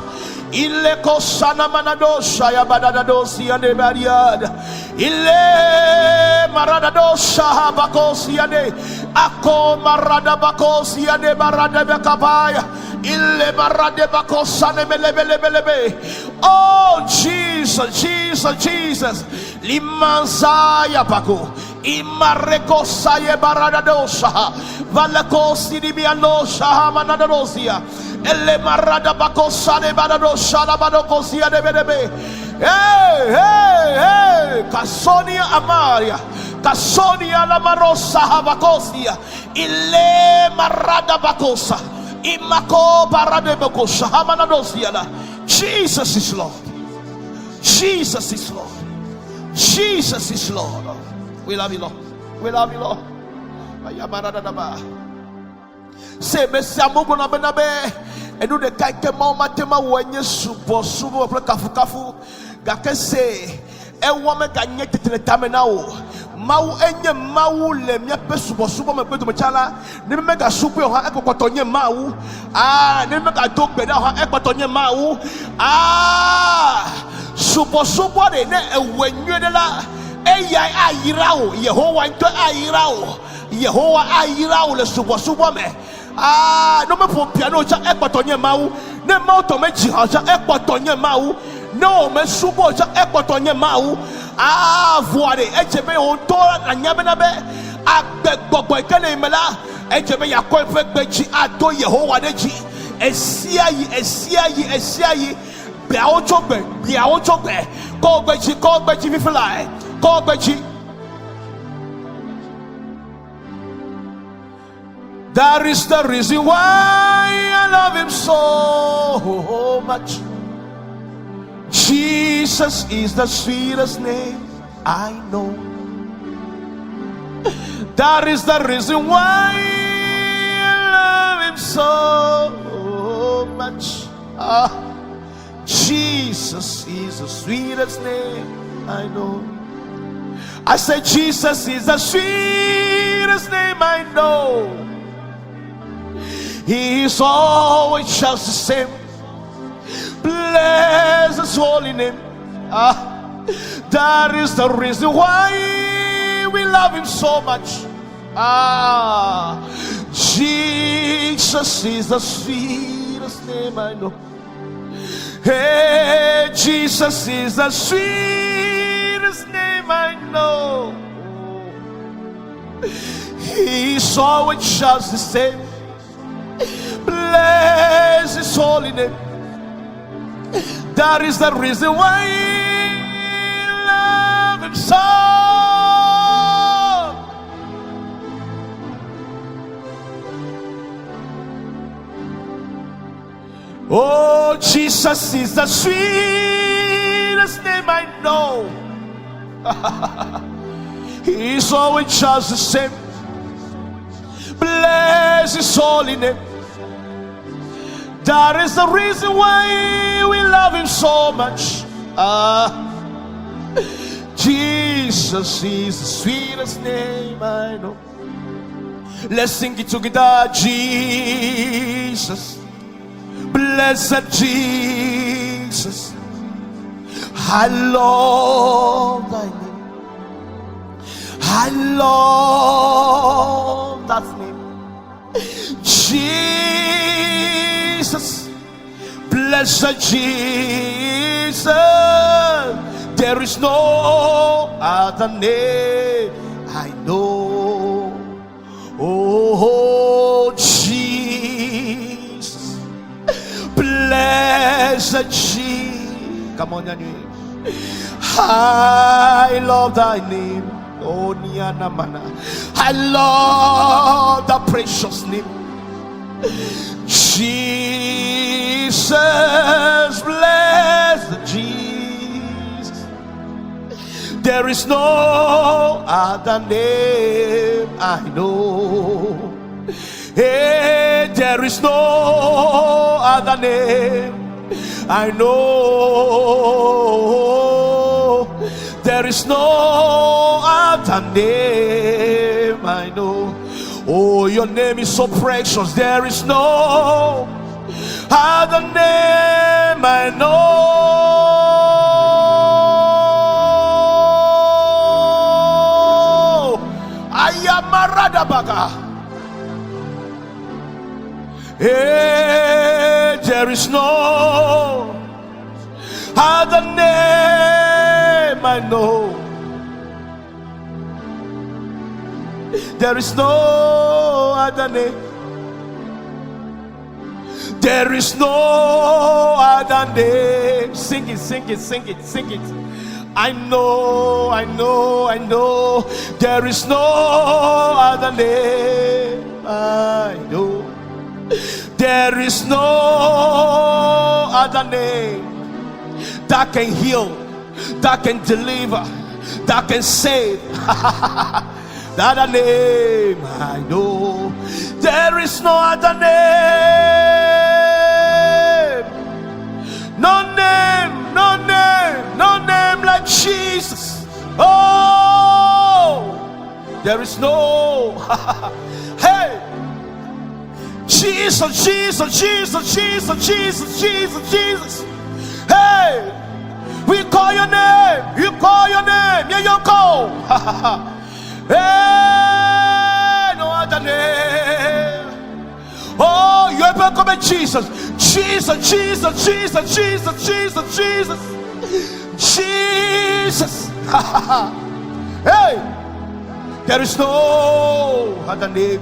Ileko sana manadosha ya badadadosi ya bariad. Ile maradadosha habakosi ya de. Ako marada bakosi ya de barada bekapaya. Ile marade bakosane melebelebelebe. Oh Jesus, Jesus, Jesus. Limanzaya bako. Imareko saye baradadosa. Valakosi di mianosha manadadosia. Ele marada bakosane badadosha labadokosia de bedebe. Hey, hey, hey. Kasonia amaria. Kasonia la marosa habakosia. Ile marada bakosa. Imako barade bakosa hamanadosia la. Jesus is Lord. Jesus is Lord. Jesus is Lord. We love you, Lord. We love you, Lord. Ayamaradadaba. Se mesia Mungu na benabe. Enu ɖeka yi ke Mawu mate ma wɔe nye subɔsubɔ kple kafukafu. Gake se ewɔ meganye tetre tame na wò. Mawu enye Mawu le míaƒe subɔsubɔ me gbedome tsã la, ne mi megasubɔe o hã ekpɔtɔ nye Mawu. Aa, ne mi megado gbe ɖa o hã ekpɔtɔ nye Mawu. Aa, subɔsubɔ ɖe ne ewɔe nyuie ɖe la, eyae ayra wò. Yehowa ŋutɔ ayra wò. Yehowa ayra wò le subɔsubɔ me. Aa, ne womeƒo piano o tsã ekpɔtɔ nye Mawu. Ne Mawu tɔ medzi ha o tsã ekpɔtɔ nye Mawu. Ne wò mesubɔ o tsã ekpɔtɔ nye Mawu. Aa, voa ɖe edze be wò ŋutɔ nànya bena be agbe gbɔgbɔ yi ke le yi me la, edze be yeakɔ eƒe gbe dzi ado Yehowa ɖe dzi esia yi, esia yi, esia yi. Gbeawo tso gbe, gbeawo tso gbe. Kɔ wò gbe dzi, kɔ wò gbe dzi fifi lae, kɔ wò gbe dzi. That is the reason why I love him so much. Jesus is the sweetest name I know. That is the reason why I love him so much. Ah, Jesus is the sweetest name I know. I say Jesus is the sweetest name I know. He is always just the same. Bless his holy name. Ah, that is the reason why we love him so much. Ah, Jesus is the sweetest name I know. Hey, Jesus is the sweetest name I know. He is always just the same. Bless his holy name. That is the reason why I love him so. Oh, Jesus is the sweetest name I know. He is always just the same. Bless his holy name. That is the reason why we love him so much. Ah, Jesus is the sweetest name I know. Let's sing it together. Jesus, blessed Jesus, I love thy name. I love that name. Jesus, blessed Jesus, there is no other name I know. Oh, Jesus, blessed Jesus. Come on, Yanni. I love thy name. Oh, Niana Mana. I love the precious name. Jesus, bless Jesus. There is no other name I know. Hey, there is no other name. I know. There is no other name I know. Oh, your name is so precious. There is no other name I know. Ayamaradabaka. Hey, there is no other name I know. There is no other name. There is no other name. Sing it, sing it, sing it, sing it. I know, I know, I know. There is no other name I know. There is no other name that can heal, that can deliver, that can save. That other name I know. There is no other name. No name, no name, no name like Jesus. Oh, there is no. Hey, Jesus, Jesus, Jesus, Jesus, Jesus, Jesus, Jesus. Hey, we call your name. You call your name. Yeah, you call. Hey, no other name. Oh, you ever come at Jesus. Jesus, Jesus, Jesus, Jesus, Jesus, Jesus. Jesus. Hey, there is no other name.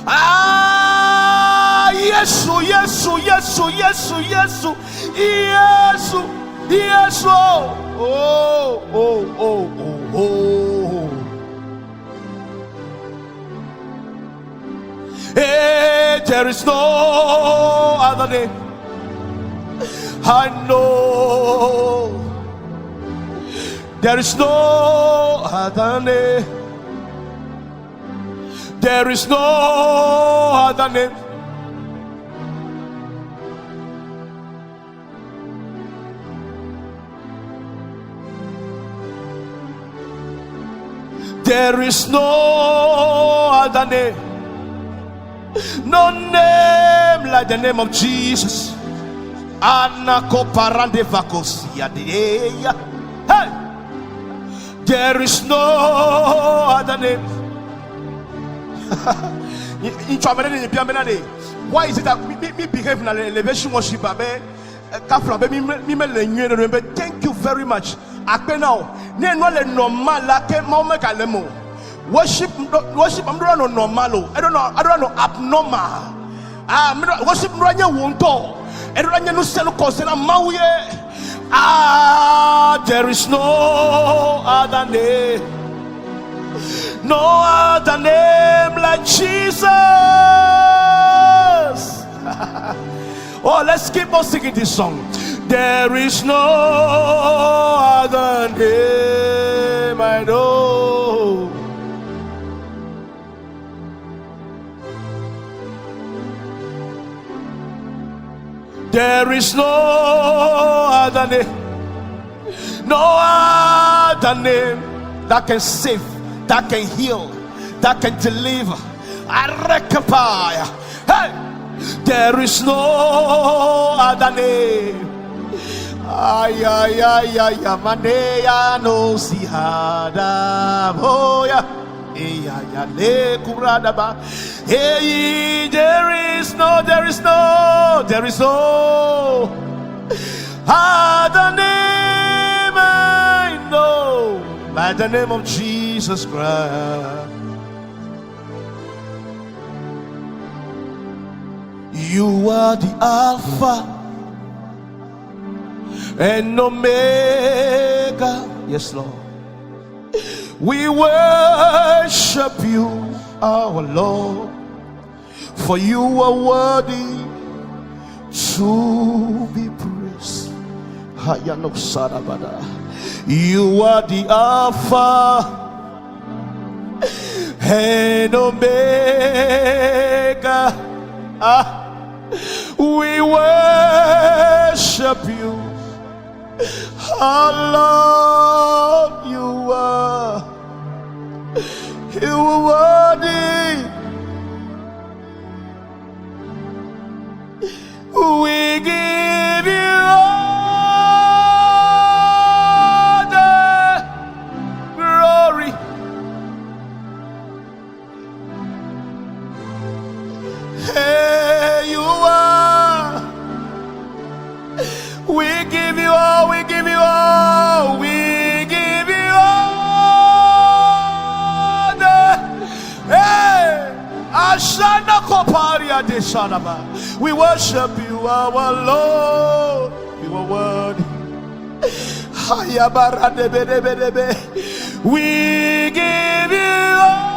Ah, Yesu, Yesu, Yesu, Yesu, Yesu, Yesu, Yesu. Oh, oh, oh, oh, oh. Hey, there is no other name. I know. There is no other name. There is no other name. There is no other name. No name like the name of Jesus. Anakoparande vakosia deya. Hey! There is no other name. Why is it that me, me, me behave in an elevation worship? Abe, kafla, be me me me le nyuie ɖe be thank you very much. Akpe na wo. Ne nua le normal la ke Mawu megale me o. Worship, worship, am ɖo nɔ normal o. Eɖo nɔ, eɖo nɔ abnormal. Ah, mi ɖo worship ɖo nye wo ŋutɔ. Eɖo nye nu sia nu kɔ se na Mawu ye. Ah, there is no other name. No other name like Jesus. Oh, let's keep on singing this song. There is no other name I know. There is no other name, no other name that can save, that can heal, that can deliver. Arekapaya. Hey, there is no other name. Ay, ay, ay, ay, ay, maneya no sihada boya. Hey, ay, ay, le kuradaba. Hey, there is no, there is no, there is no other name I know by the name of Jesus Christ. You are the Alpha and Omega. Yes, Lord. We worship you, our Lord, for you are worthy to be praised. Hayano Sarabada. You are the Alpha and Omega. We worship you. I love you are. You are worthy. We give you all the glory. Hey, you are. We give you all, we give you all, we give you all the. Hey, Ashana Koparia de Shanaba. We worship you, our Lord. You are worthy. Hayabaradebedebedebe. We give you all.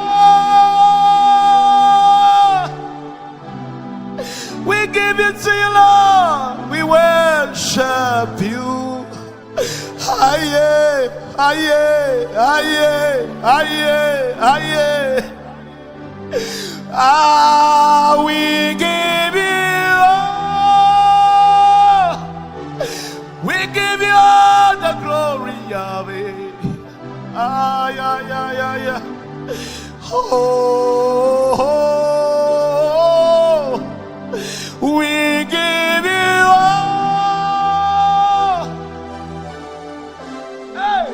We give it to you, Lord. We worship you. Aye, aye, aye, aye, aye. Ah, we give you all. We give you all the glory, Yahweh. Ay, ay, ay, ay, ay. Oh, oh, oh. We give you all. Hey.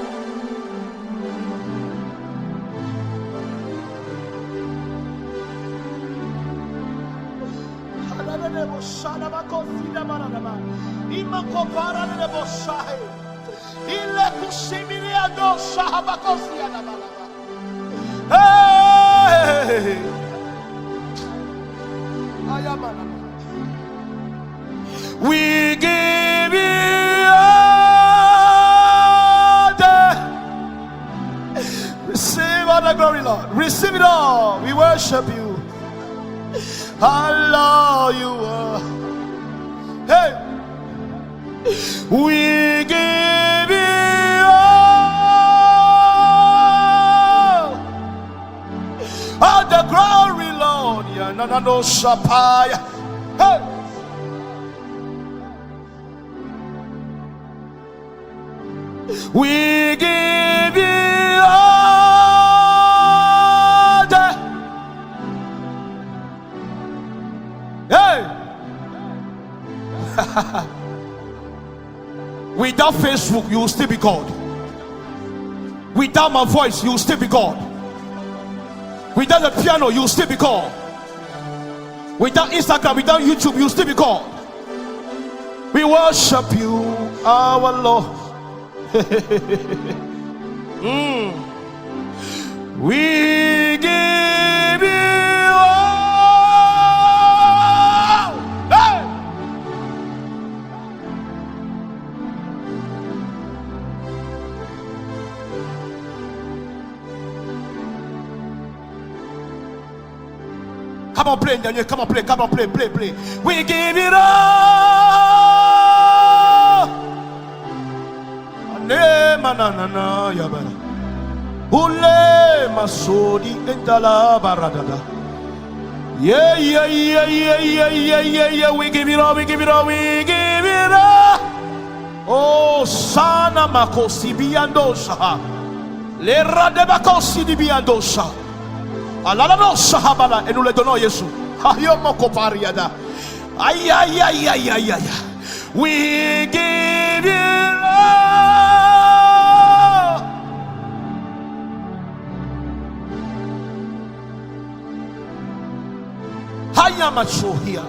Hey! We give you all the Receive all the glory, Lord. Receive it all. We worship you. Allah, you are. Hey, we give you all the glory, Lord. Ya na na no shapaya. Hey. We give you all the. Hey! Without Facebook, you will still be God. Without my voice, you will still be God. Without the piano, you will still be God. Without Instagram, without YouTube, you will still be God. We worship you, our Lord. We give you all. Hey! Come on, play, Daniel. Come on, play. Come on, play, play, play. We give it all. Ane manana yabara. Ule masodi endala baradada. Yeah, yeah, yeah, yeah, yeah, yeah, yeah, yeah. We give it all, we give it all, we give it all. Oh, sana makosi biandosha. Le radebakosi di biandosha. Alalano sahabala. Et nous le donnons, Jésus. Ayo moko pariada. Aïe, aïe, aïe, aïe, aïe, aïe. We give you all. Haya machohia.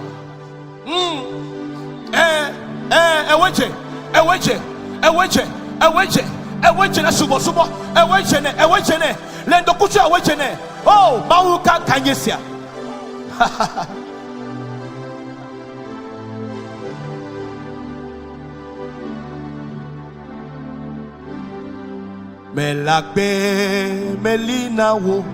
Eh, eh, eweje, eweje, eweje, eweje, eweje na subo subo, eweje ne, eweje ne, lendo kuchu eweje ne. Oh, mauka kanyesia. Melagbe melina wo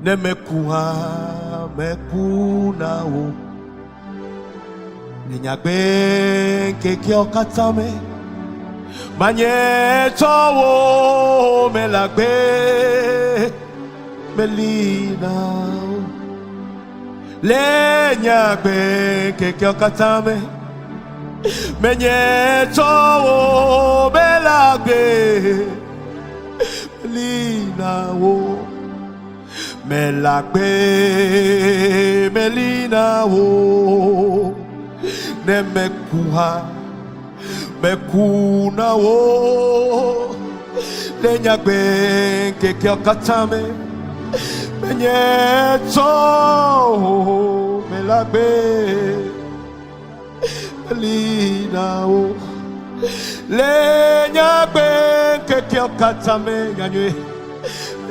ne mekuha mekuna wo nenyagbe keke okatame manye tɔwo melagbe melina wo Le nye agbe ŋkekeawo katã me. Menye tɔwò mele agbe. Meli na wò. Mele agbe meli na wò. Ne meku hã, meku na wò. Le nye agbe ŋkekeawo katã me. Menye tɔwò mele agbe. Meli na wò. Le nye agbe ŋkekeawo katã me nyanyuie.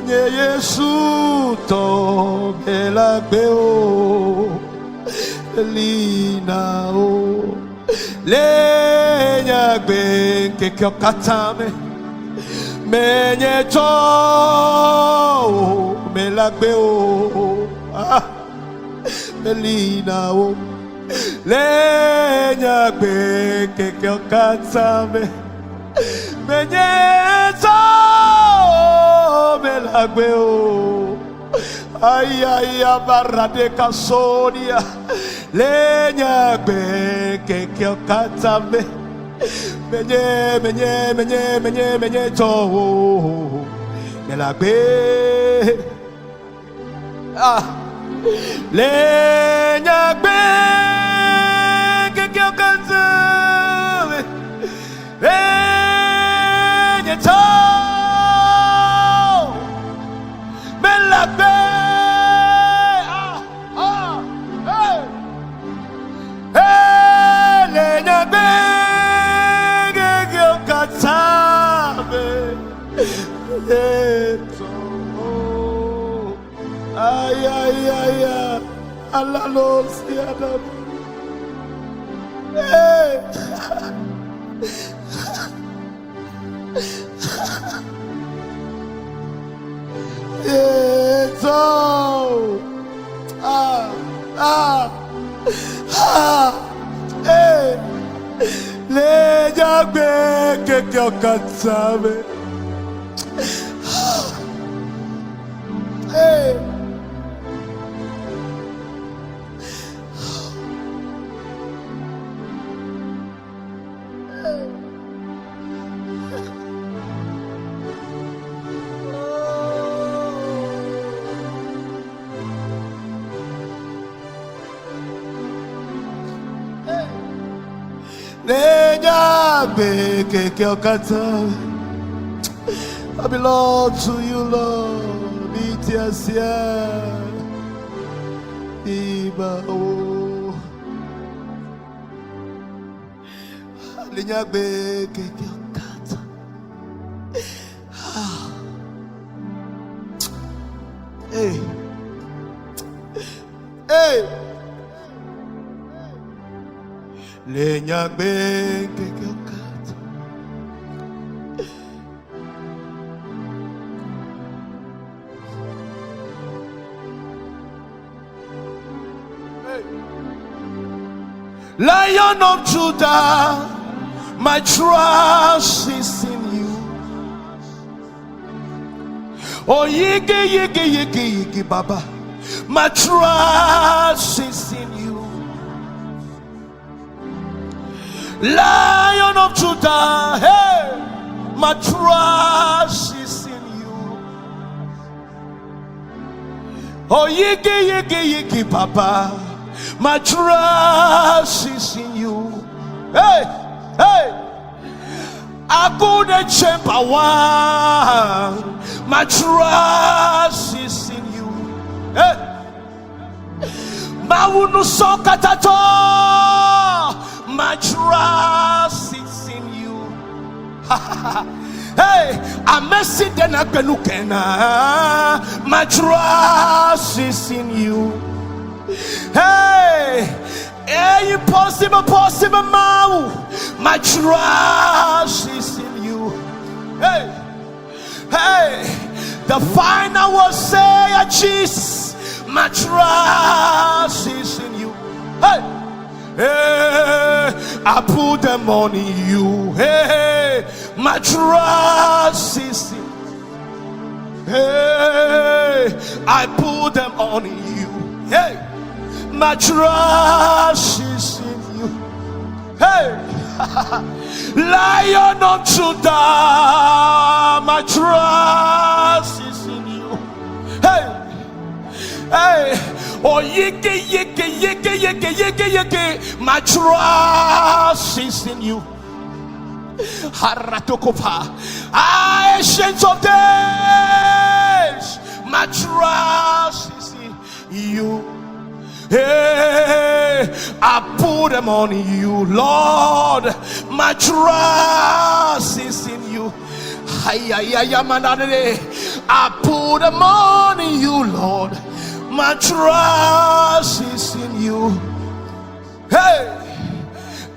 Nye Yesu tɔ mele agbe o. Meli na wò. Le nye agbe ŋkekeawo katã me. Menye tɔwò mele agbe o. Ah, meli na wò. Le nye agbe ŋkekeawo katã me. Menye tɔwò mele agbe o. Ayaya barade kasonia. Le nye agbe ŋkekeawo katã me. Menye, menye, menye, menye, menye tɔwò mele agbe. Ah. Le nye agbe ŋkekeawo katã me. Le nye tɔwò mele agbe. Ah, ah, hey. Hey, le nye agbe ŋkekeawo katã me. Menye tɔwò. Ay, ay, ay, ay. Alalo siadam. Hey. Yezo. Ah, ah, ah. Hey. Le nyagbe kekeawo katã me. Hey. Le nyagbe kekeawo katã me. I belong to you, Lord. Itiasia. Iba o. Le nyagbe kekeawo katã. Ah. Hey. Hey. Le nyagbe ŋkekeawo katã. Lion of Judah, my trust is in you. Oh, yigi, yigi, yigi, yigi, Baba, my trust is in you. Lion of Judah, hey, my trust is in you. Oh, yigi, yigi, yigi, Papa, my trust is in you. Hey, hey, I couldn't chamber one. My trust is in you. Hey, Mawunu sokatato. My trust is in you. Hey, amesi dena benukena. My trust is in you. Hey, hey, impossible, possible, mau. My trust is in you. Hey, hey, the final will say, Jesus, my trust is in you. Hey, hey, I put them on you. Hey, my trust is in you. Hey, I put them on you. Hey, My trust is in you. Hey, Lion of Judah, my trust is in you. Hey, hey, oh yeke yeke yeke yeke yeke yeke, my trust is in you. Haratokopa, ancient of days, my trust is in you. Hey, I put them on you, Lord. My trust is in you. Ay, ay, ay, ay, man, I put them on you, Lord. My trust is in you. Hey,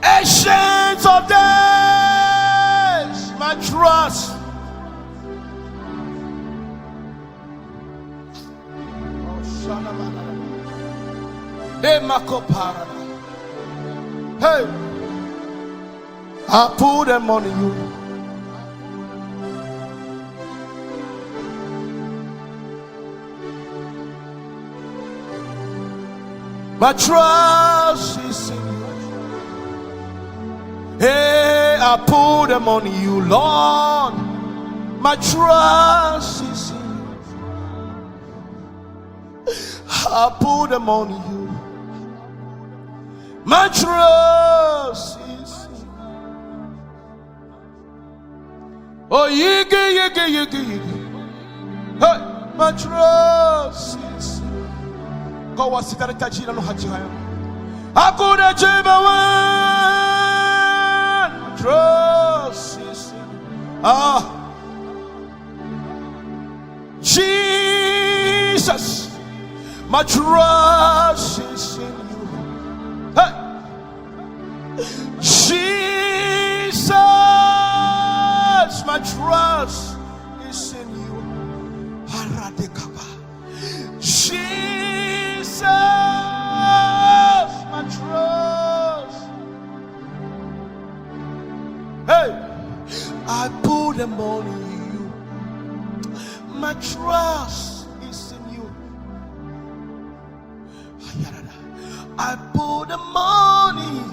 ancient of days, my trust. Oh, Hey, I put them on you. My trust is in you. Hey, I put them on you, Lord. My trust is in you. I put them on you. My trust is in you. Oh, yigi, yigi, yigi, yigi. Hey, my trust is in you. Go wasitare tajira no hachihaya. Hakuna chema my trust is in you. Ah, Jesus, my trust is in you. Hey, Jesus, my trust is in you. Haradekaba. Jesus, my trust. Hey, I put them on you. My trust is in you. I put them on you.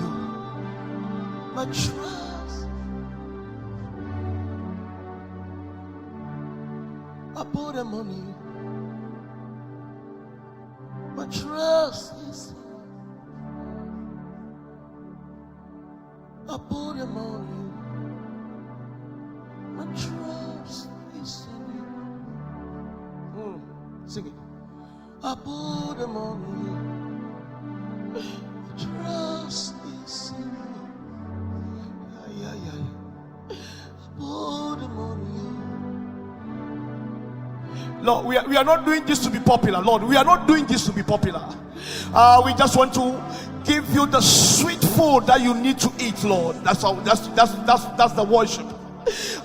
My trust. I put them on you. My trust is in you. I put them on you. My trust is in you. Sing it. I put them on you. My trust is in you. Ay, ay, ay. I put them on you. Lord, we are not doing this to be popular. Lord, we are not doing this to be popular. We just want to give you the sweet food that you need to eat, Lord. That's the worship.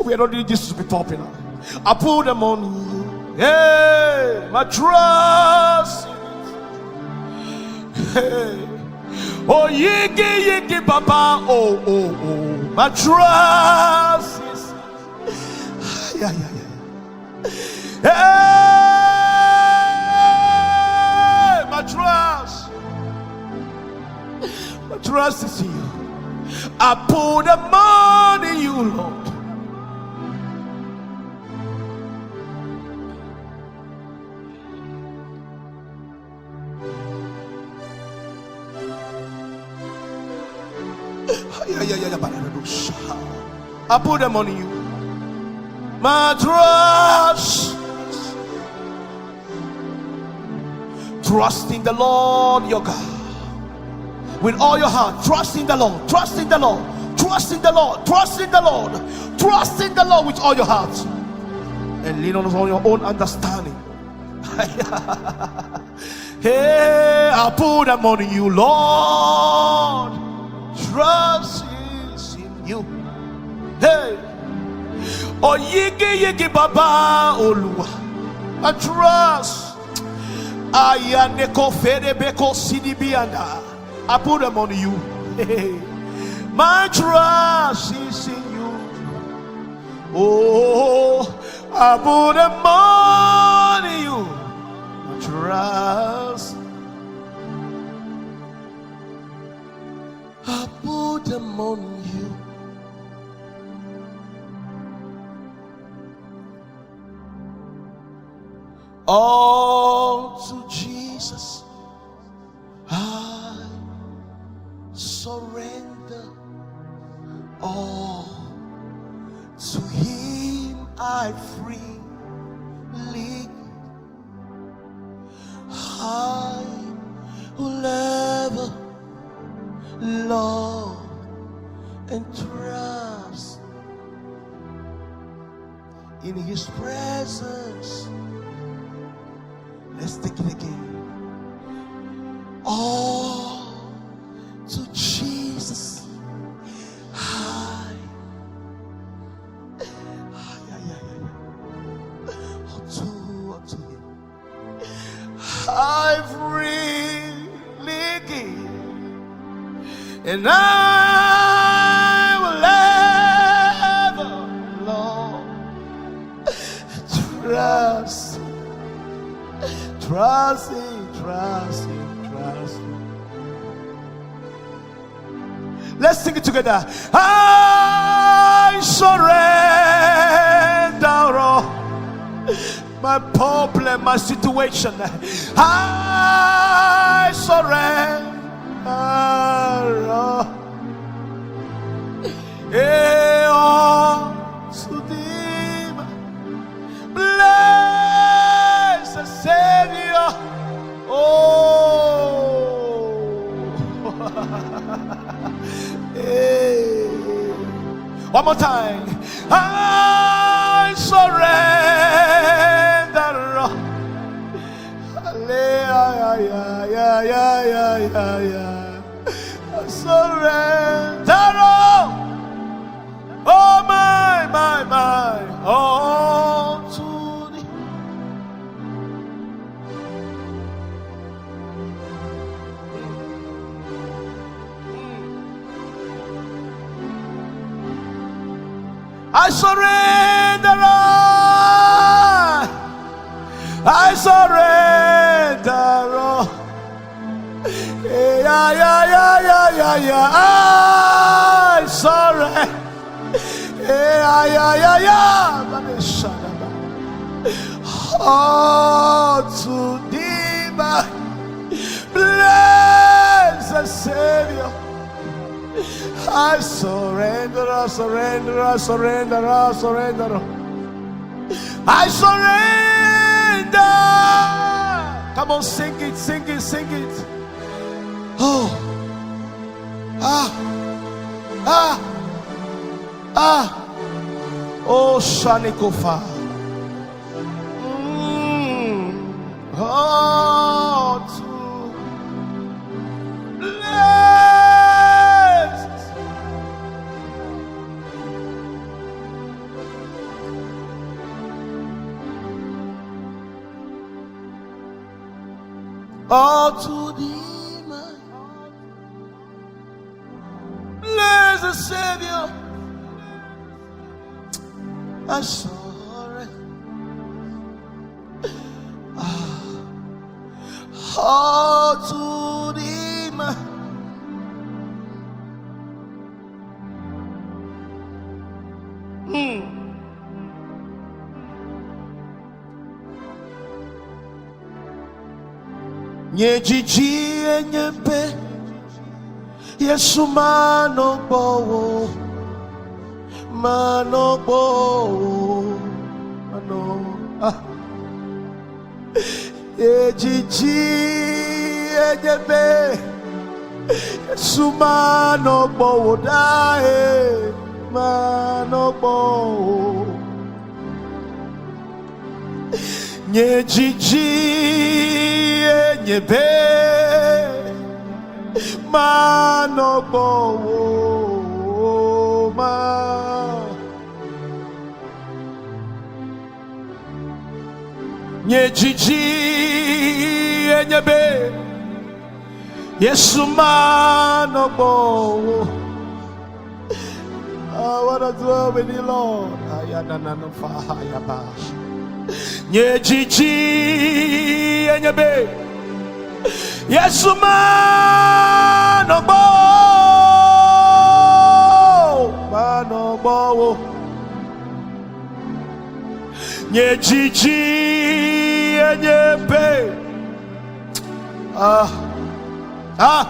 We are not doing this to be popular. I put them on you. Hey, my trust. Hey. Oh, yigi, yigi, baba. Oh, oh, oh. My trust is. Yeah, yeah, yeah. Hey, my trust. My trust is in you. I put the money in you, Lord. I put them on you. My trust. Trust in the Lord your God with all your heart. Trust in the Lord. Trust in the Lord. Trust in the Lord. Trust in the Lord. Trust in the Lord with all your heart. And lean on your own understanding. Hey, I put them on you, Lord. Trust is in you. Hey, oh yigi yigi baba Oluwa, I trust. Ayaneko ferebeko sidibianda. I put them on you. Hey, my trust is in you. Oh, I put them on you. My trust. I put them on you. All to Jesus I surrender. All to Him I freely give. I will ever love and trust in His presence. Let's take it again. All to Jesus. I, yeah, yeah, yeah, yeah. All to Him. I freely give, and I will ever, Lord, trust, trust Him, trust Him, trust Him. Let's sing it together. I surrender all my problem, my situation. I surrender all. All to thee, my blessed Savior. Oh. Hey. One more time. I surrender. Yeah, yeah, yeah, yeah, yeah. I surrender all. Oh, my, my, my. All to thee. I surrender all. I surrender all. Yeah, yeah, yeah, yeah, yeah, yeah. I surrender. Yeah, yeah, yeah, yeah. All to thee, my blessed Savior. I surrender, I surrender, I surrender, I surrender. I surrender. Come on, sing it, sing it, sing it. Oh, ah, ah, ah. Oh, Shanikofa. Oh, to bless. All to thee, my blessed Savior. I surrender. All to thee, my Nye dzidzi enye be Yesu manɔ gbɔwò, manɔ gbɔwò, manɔ. Ah. Nye dzidzi enye be Yesu manɔ gbɔwò ɖaa e, manɔ gbɔwò. Nye dzidzi enye be manɔ gbɔwò ma. Nye dzidzi enye be Yesu manɔ gbɔwò. I wanna dwell with you, Lord. Ayanana fa ayaba. Nye dzidzi enye be Yesu manɔ gbɔwò. Nye dzidzi enye be. Ah. Ah.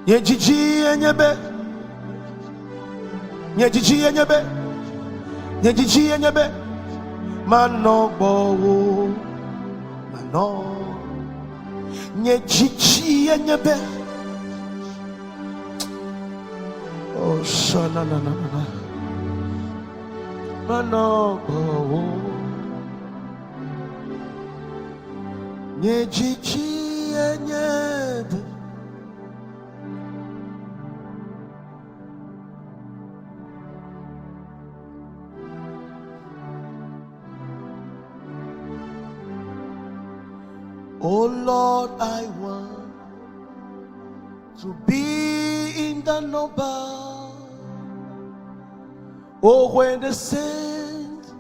Nye dzidzi enye be. Nye dzidzi enye be. Nye dzidzi enye be. Manɔ gbɔwò. Manɔ. Nye dzidzi enye be. Oh, shana na na na na. Manɔ gbɔwò. Nye dzidzi enye be. Oh Lord, I want to be in the number. Oh, when the saints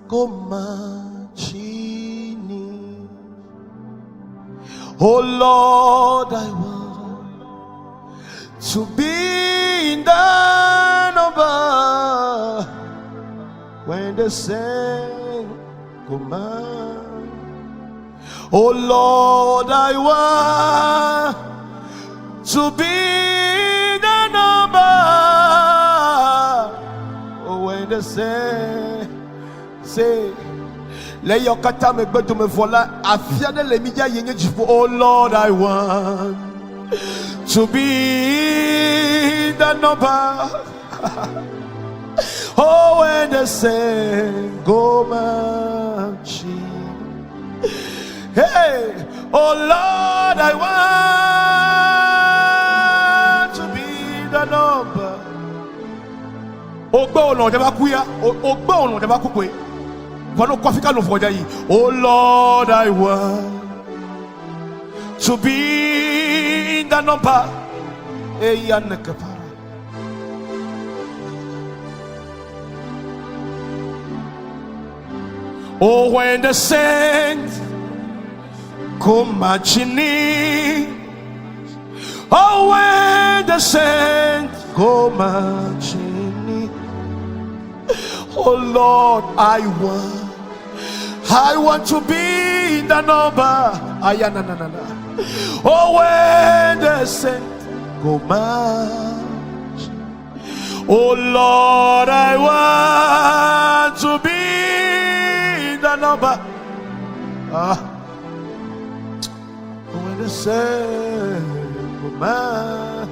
go marching in. Oh Lord, I want to be in the number when the saints go marching. Oh Lord, I want to be the number. Oh, when the say, say, le yɔ katã megbe dome vɔ la, afia ɖe le mi dzi ayi nye dziƒo. Oh Lord, I want to be the number. Oh, when the saints go marching. Hey, oh Lord, I want to be the number. Ogbe olɔn jaba kuya, ogbe olɔn jaba kukue. Vɔnu kɔfi ka nu fɔ dza yi. Oh Lord, I want to be in the number. Eya nekepara. Oh, when the saints come marching in. Oh, when the saints go marching in. Oh Lord, I want to be in the number. Aya, na, na, na, na. Oh, when the saints go march. Oh Lord, I want to be in the number. When the saints go march.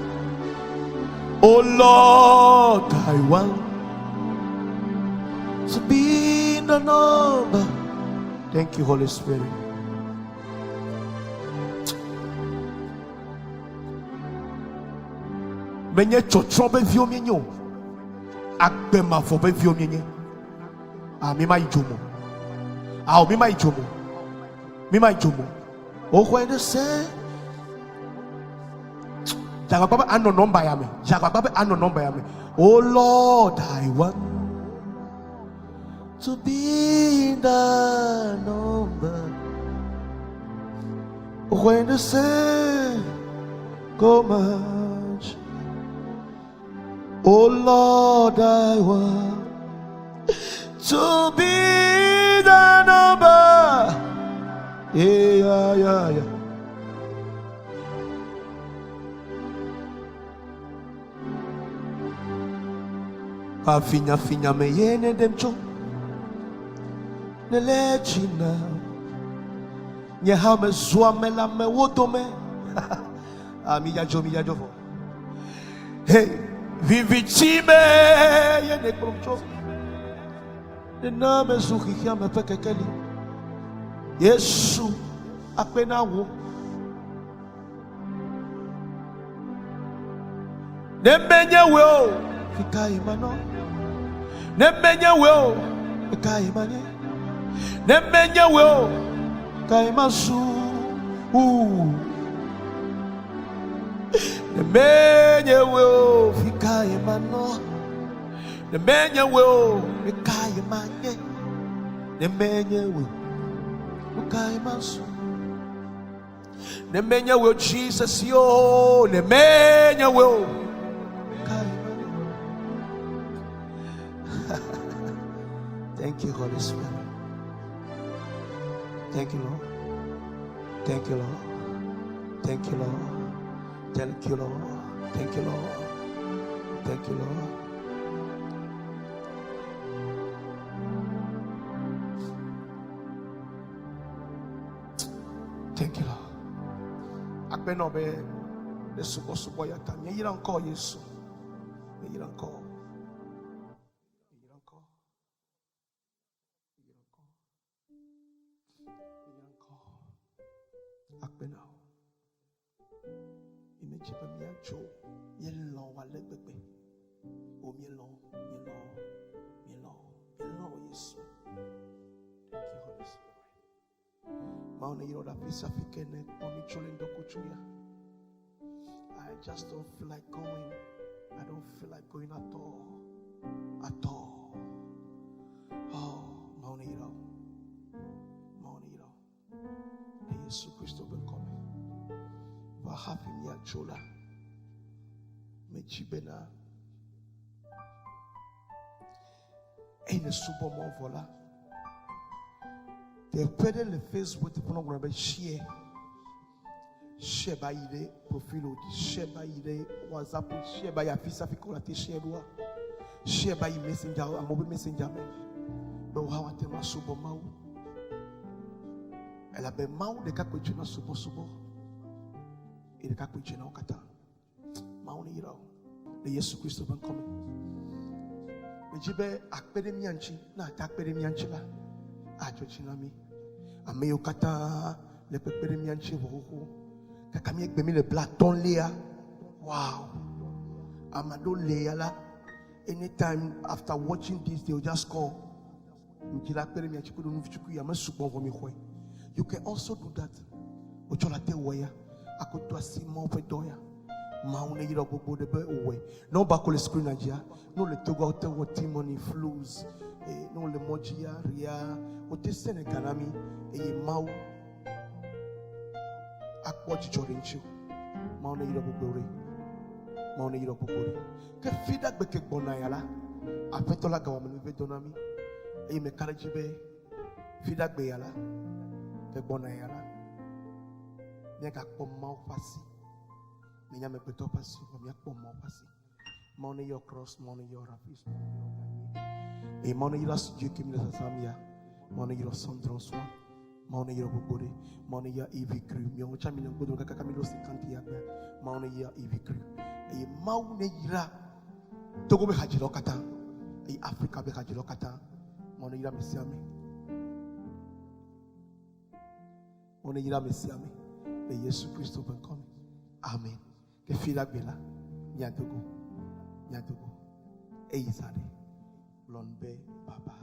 Oh Lord, I want to be in the number. Thank you, Holy Spirit. Menye tsɔtsrɔ̃ be viwo míenye o. Agbe mavɔ be viwo míenye. Ah, mi ma yi dzomo. Ah, mi ma yi dzomo. Mi ma yi dzomo. Woxɔe ɖe se. Dzagbagba be anɔ nɔmba ya me. Dzagbagba be anɔ nɔmba ya me. Oh Lord, I want to be in the number. When the saints go march. Oh Lord, I want to be the number. Yeah, yeah, yeah. Afinya finya me yene dem cho. Ne le china. Nye ha me zua me la me wodo me. Ah, mi ya jo, mi ya jo fo. Hey, vivichi me yene kprom cho. Ne na me zu xixia me ƒe kekeli. Yesu akpe na wo. Ne menye wo o, fika yi ma nɔ. Ne menye wo o, fika yi ma nye. Ne menye wo o, fika yi ma zu. Ne menye wo o, fika yi ma nɔ. Ne menye wo o, fika yi ma nye. Ne menye wo o, fika yi ma zu. Ne menye wo Jesus yo, ne menye wo. Thank you, Holy Spirit. Thank you, Lord. Thank you, Lord. Thank you, Lord. Thank you, Lord. Thank you, Lord. Thank you, Lord. Thank you, Lord. Akpe nɔ be le subɔsubɔ ya ta. Míeyra ŋkɔ Yesu. Míeyra ŋkɔ. Míeyra ŋkɔ. Míeyra ŋkɔ. Míeyra ŋkɔ. Akpe na wò. Mímedzi be míadzo. Míelɔ̃ wò ale gbegbe. O míelɔ̃, míelɔ̃, míelɔ̃, míelɔ̃ wò Yesu. Thank you, Holy Spirit. Mawu ne yrɔ ɖe afi sia afi ke ne kpɔ mi tso le ŋdɔkutsu ya. I just don't feel like going. I don't feel like going at all. At all. Oh, Mawu ne yrɔ. Mawu ne yrɔ. Le Yesu Kristo be ŋkɔ me. Va hafi míatso la, medzi bena eyi ne subɔ mɔ vɔ la, teƒe ɖe le Facebook teƒe nɔ gblɔ be share. Share ba yi ɖe profil o dzi, share ba yi ɖe WhatsApp o, share ba yi afi sia afi ke wole ate share ɖoa. Share ba yi messenger amewo be messenger me be wohã woate ŋu asubɔ Mawu. Elabe Mawu ɖeka koe dze na subɔsubɔ. Ye ɖeka koe dze na wo katã. Mawu ne yra wò le Yesu Kristo ƒe ŋkɔ me. Medzi be akpe ɖe mía ŋuti, ne ate akpe ɖe mía ŋuti la, adzɔ dzi na mí. Ame yiwo katã le kpekpe ɖe mía ŋuti vɔ xoxo. Kaka míegbe mí le 50lia. Wow. Ame aɖewo le ya la, anytime after watching this, they will just call. Ŋdzi la kpe ɖe mía ŋuti kple nu tukui ame sugbɔ vɔ mi xɔe. You can also do that. Wotsɔ la te wɔ ya. Akoto asi Mawu ƒe dɔ ya. Mawu ne yrɔ gbogbo ɖe be wòwɔe. Ne woba ko le screen dzia, ne wole Togo wote wɔ T-money, Flooz, ne wole mɔ dzia, Ria, wote send ga na mi eye Mawu akpɔ dzidzɔ ɖe ŋuti o. Mawu ne yrɔ gbogbo ɖe. Mawu ne yrɔ gbogbo ɖe. Ke fi ɖe gbe ke gbɔna ya la, Aƒetɔ la gawɔ amenuveve dɔ na mi eye meka ɖe edzi be fi ɖe gbe ya la, ke gbɔna ya la, míagakpɔ Mawu ƒe asi. Menye amegbetɔ ƒe asi o, míakpɔ Mawu ƒe asi. Mawu ne yɔ Cross, Mawu ne yɔ Rafis, Mawu ne yɔ Ganye. Eye Mawu ne yra studio ke mi le zazãm ya. Mawu ne yra Sandronswa. Mawu ne yra gbogbo ɖe. Mawu ne yra EV Crew. Miawo tsã mi le ŋgɔdome kakaka mi ɖo 50 ya gbea. Mawu ne yra EV Crew. Eye Mawu ne yra Togo be hadzilawo katã. Eye Afrika be hadzilawo katã. Mawu ne yra ame sia ame. Mawu ne yra ame sia ame le Yesu Kristo ƒe ŋkɔ me. Amen. Ke fi la gbe la, míado go. Míado go. Eyi zã ɖe. Gblɔ nu be bye bye.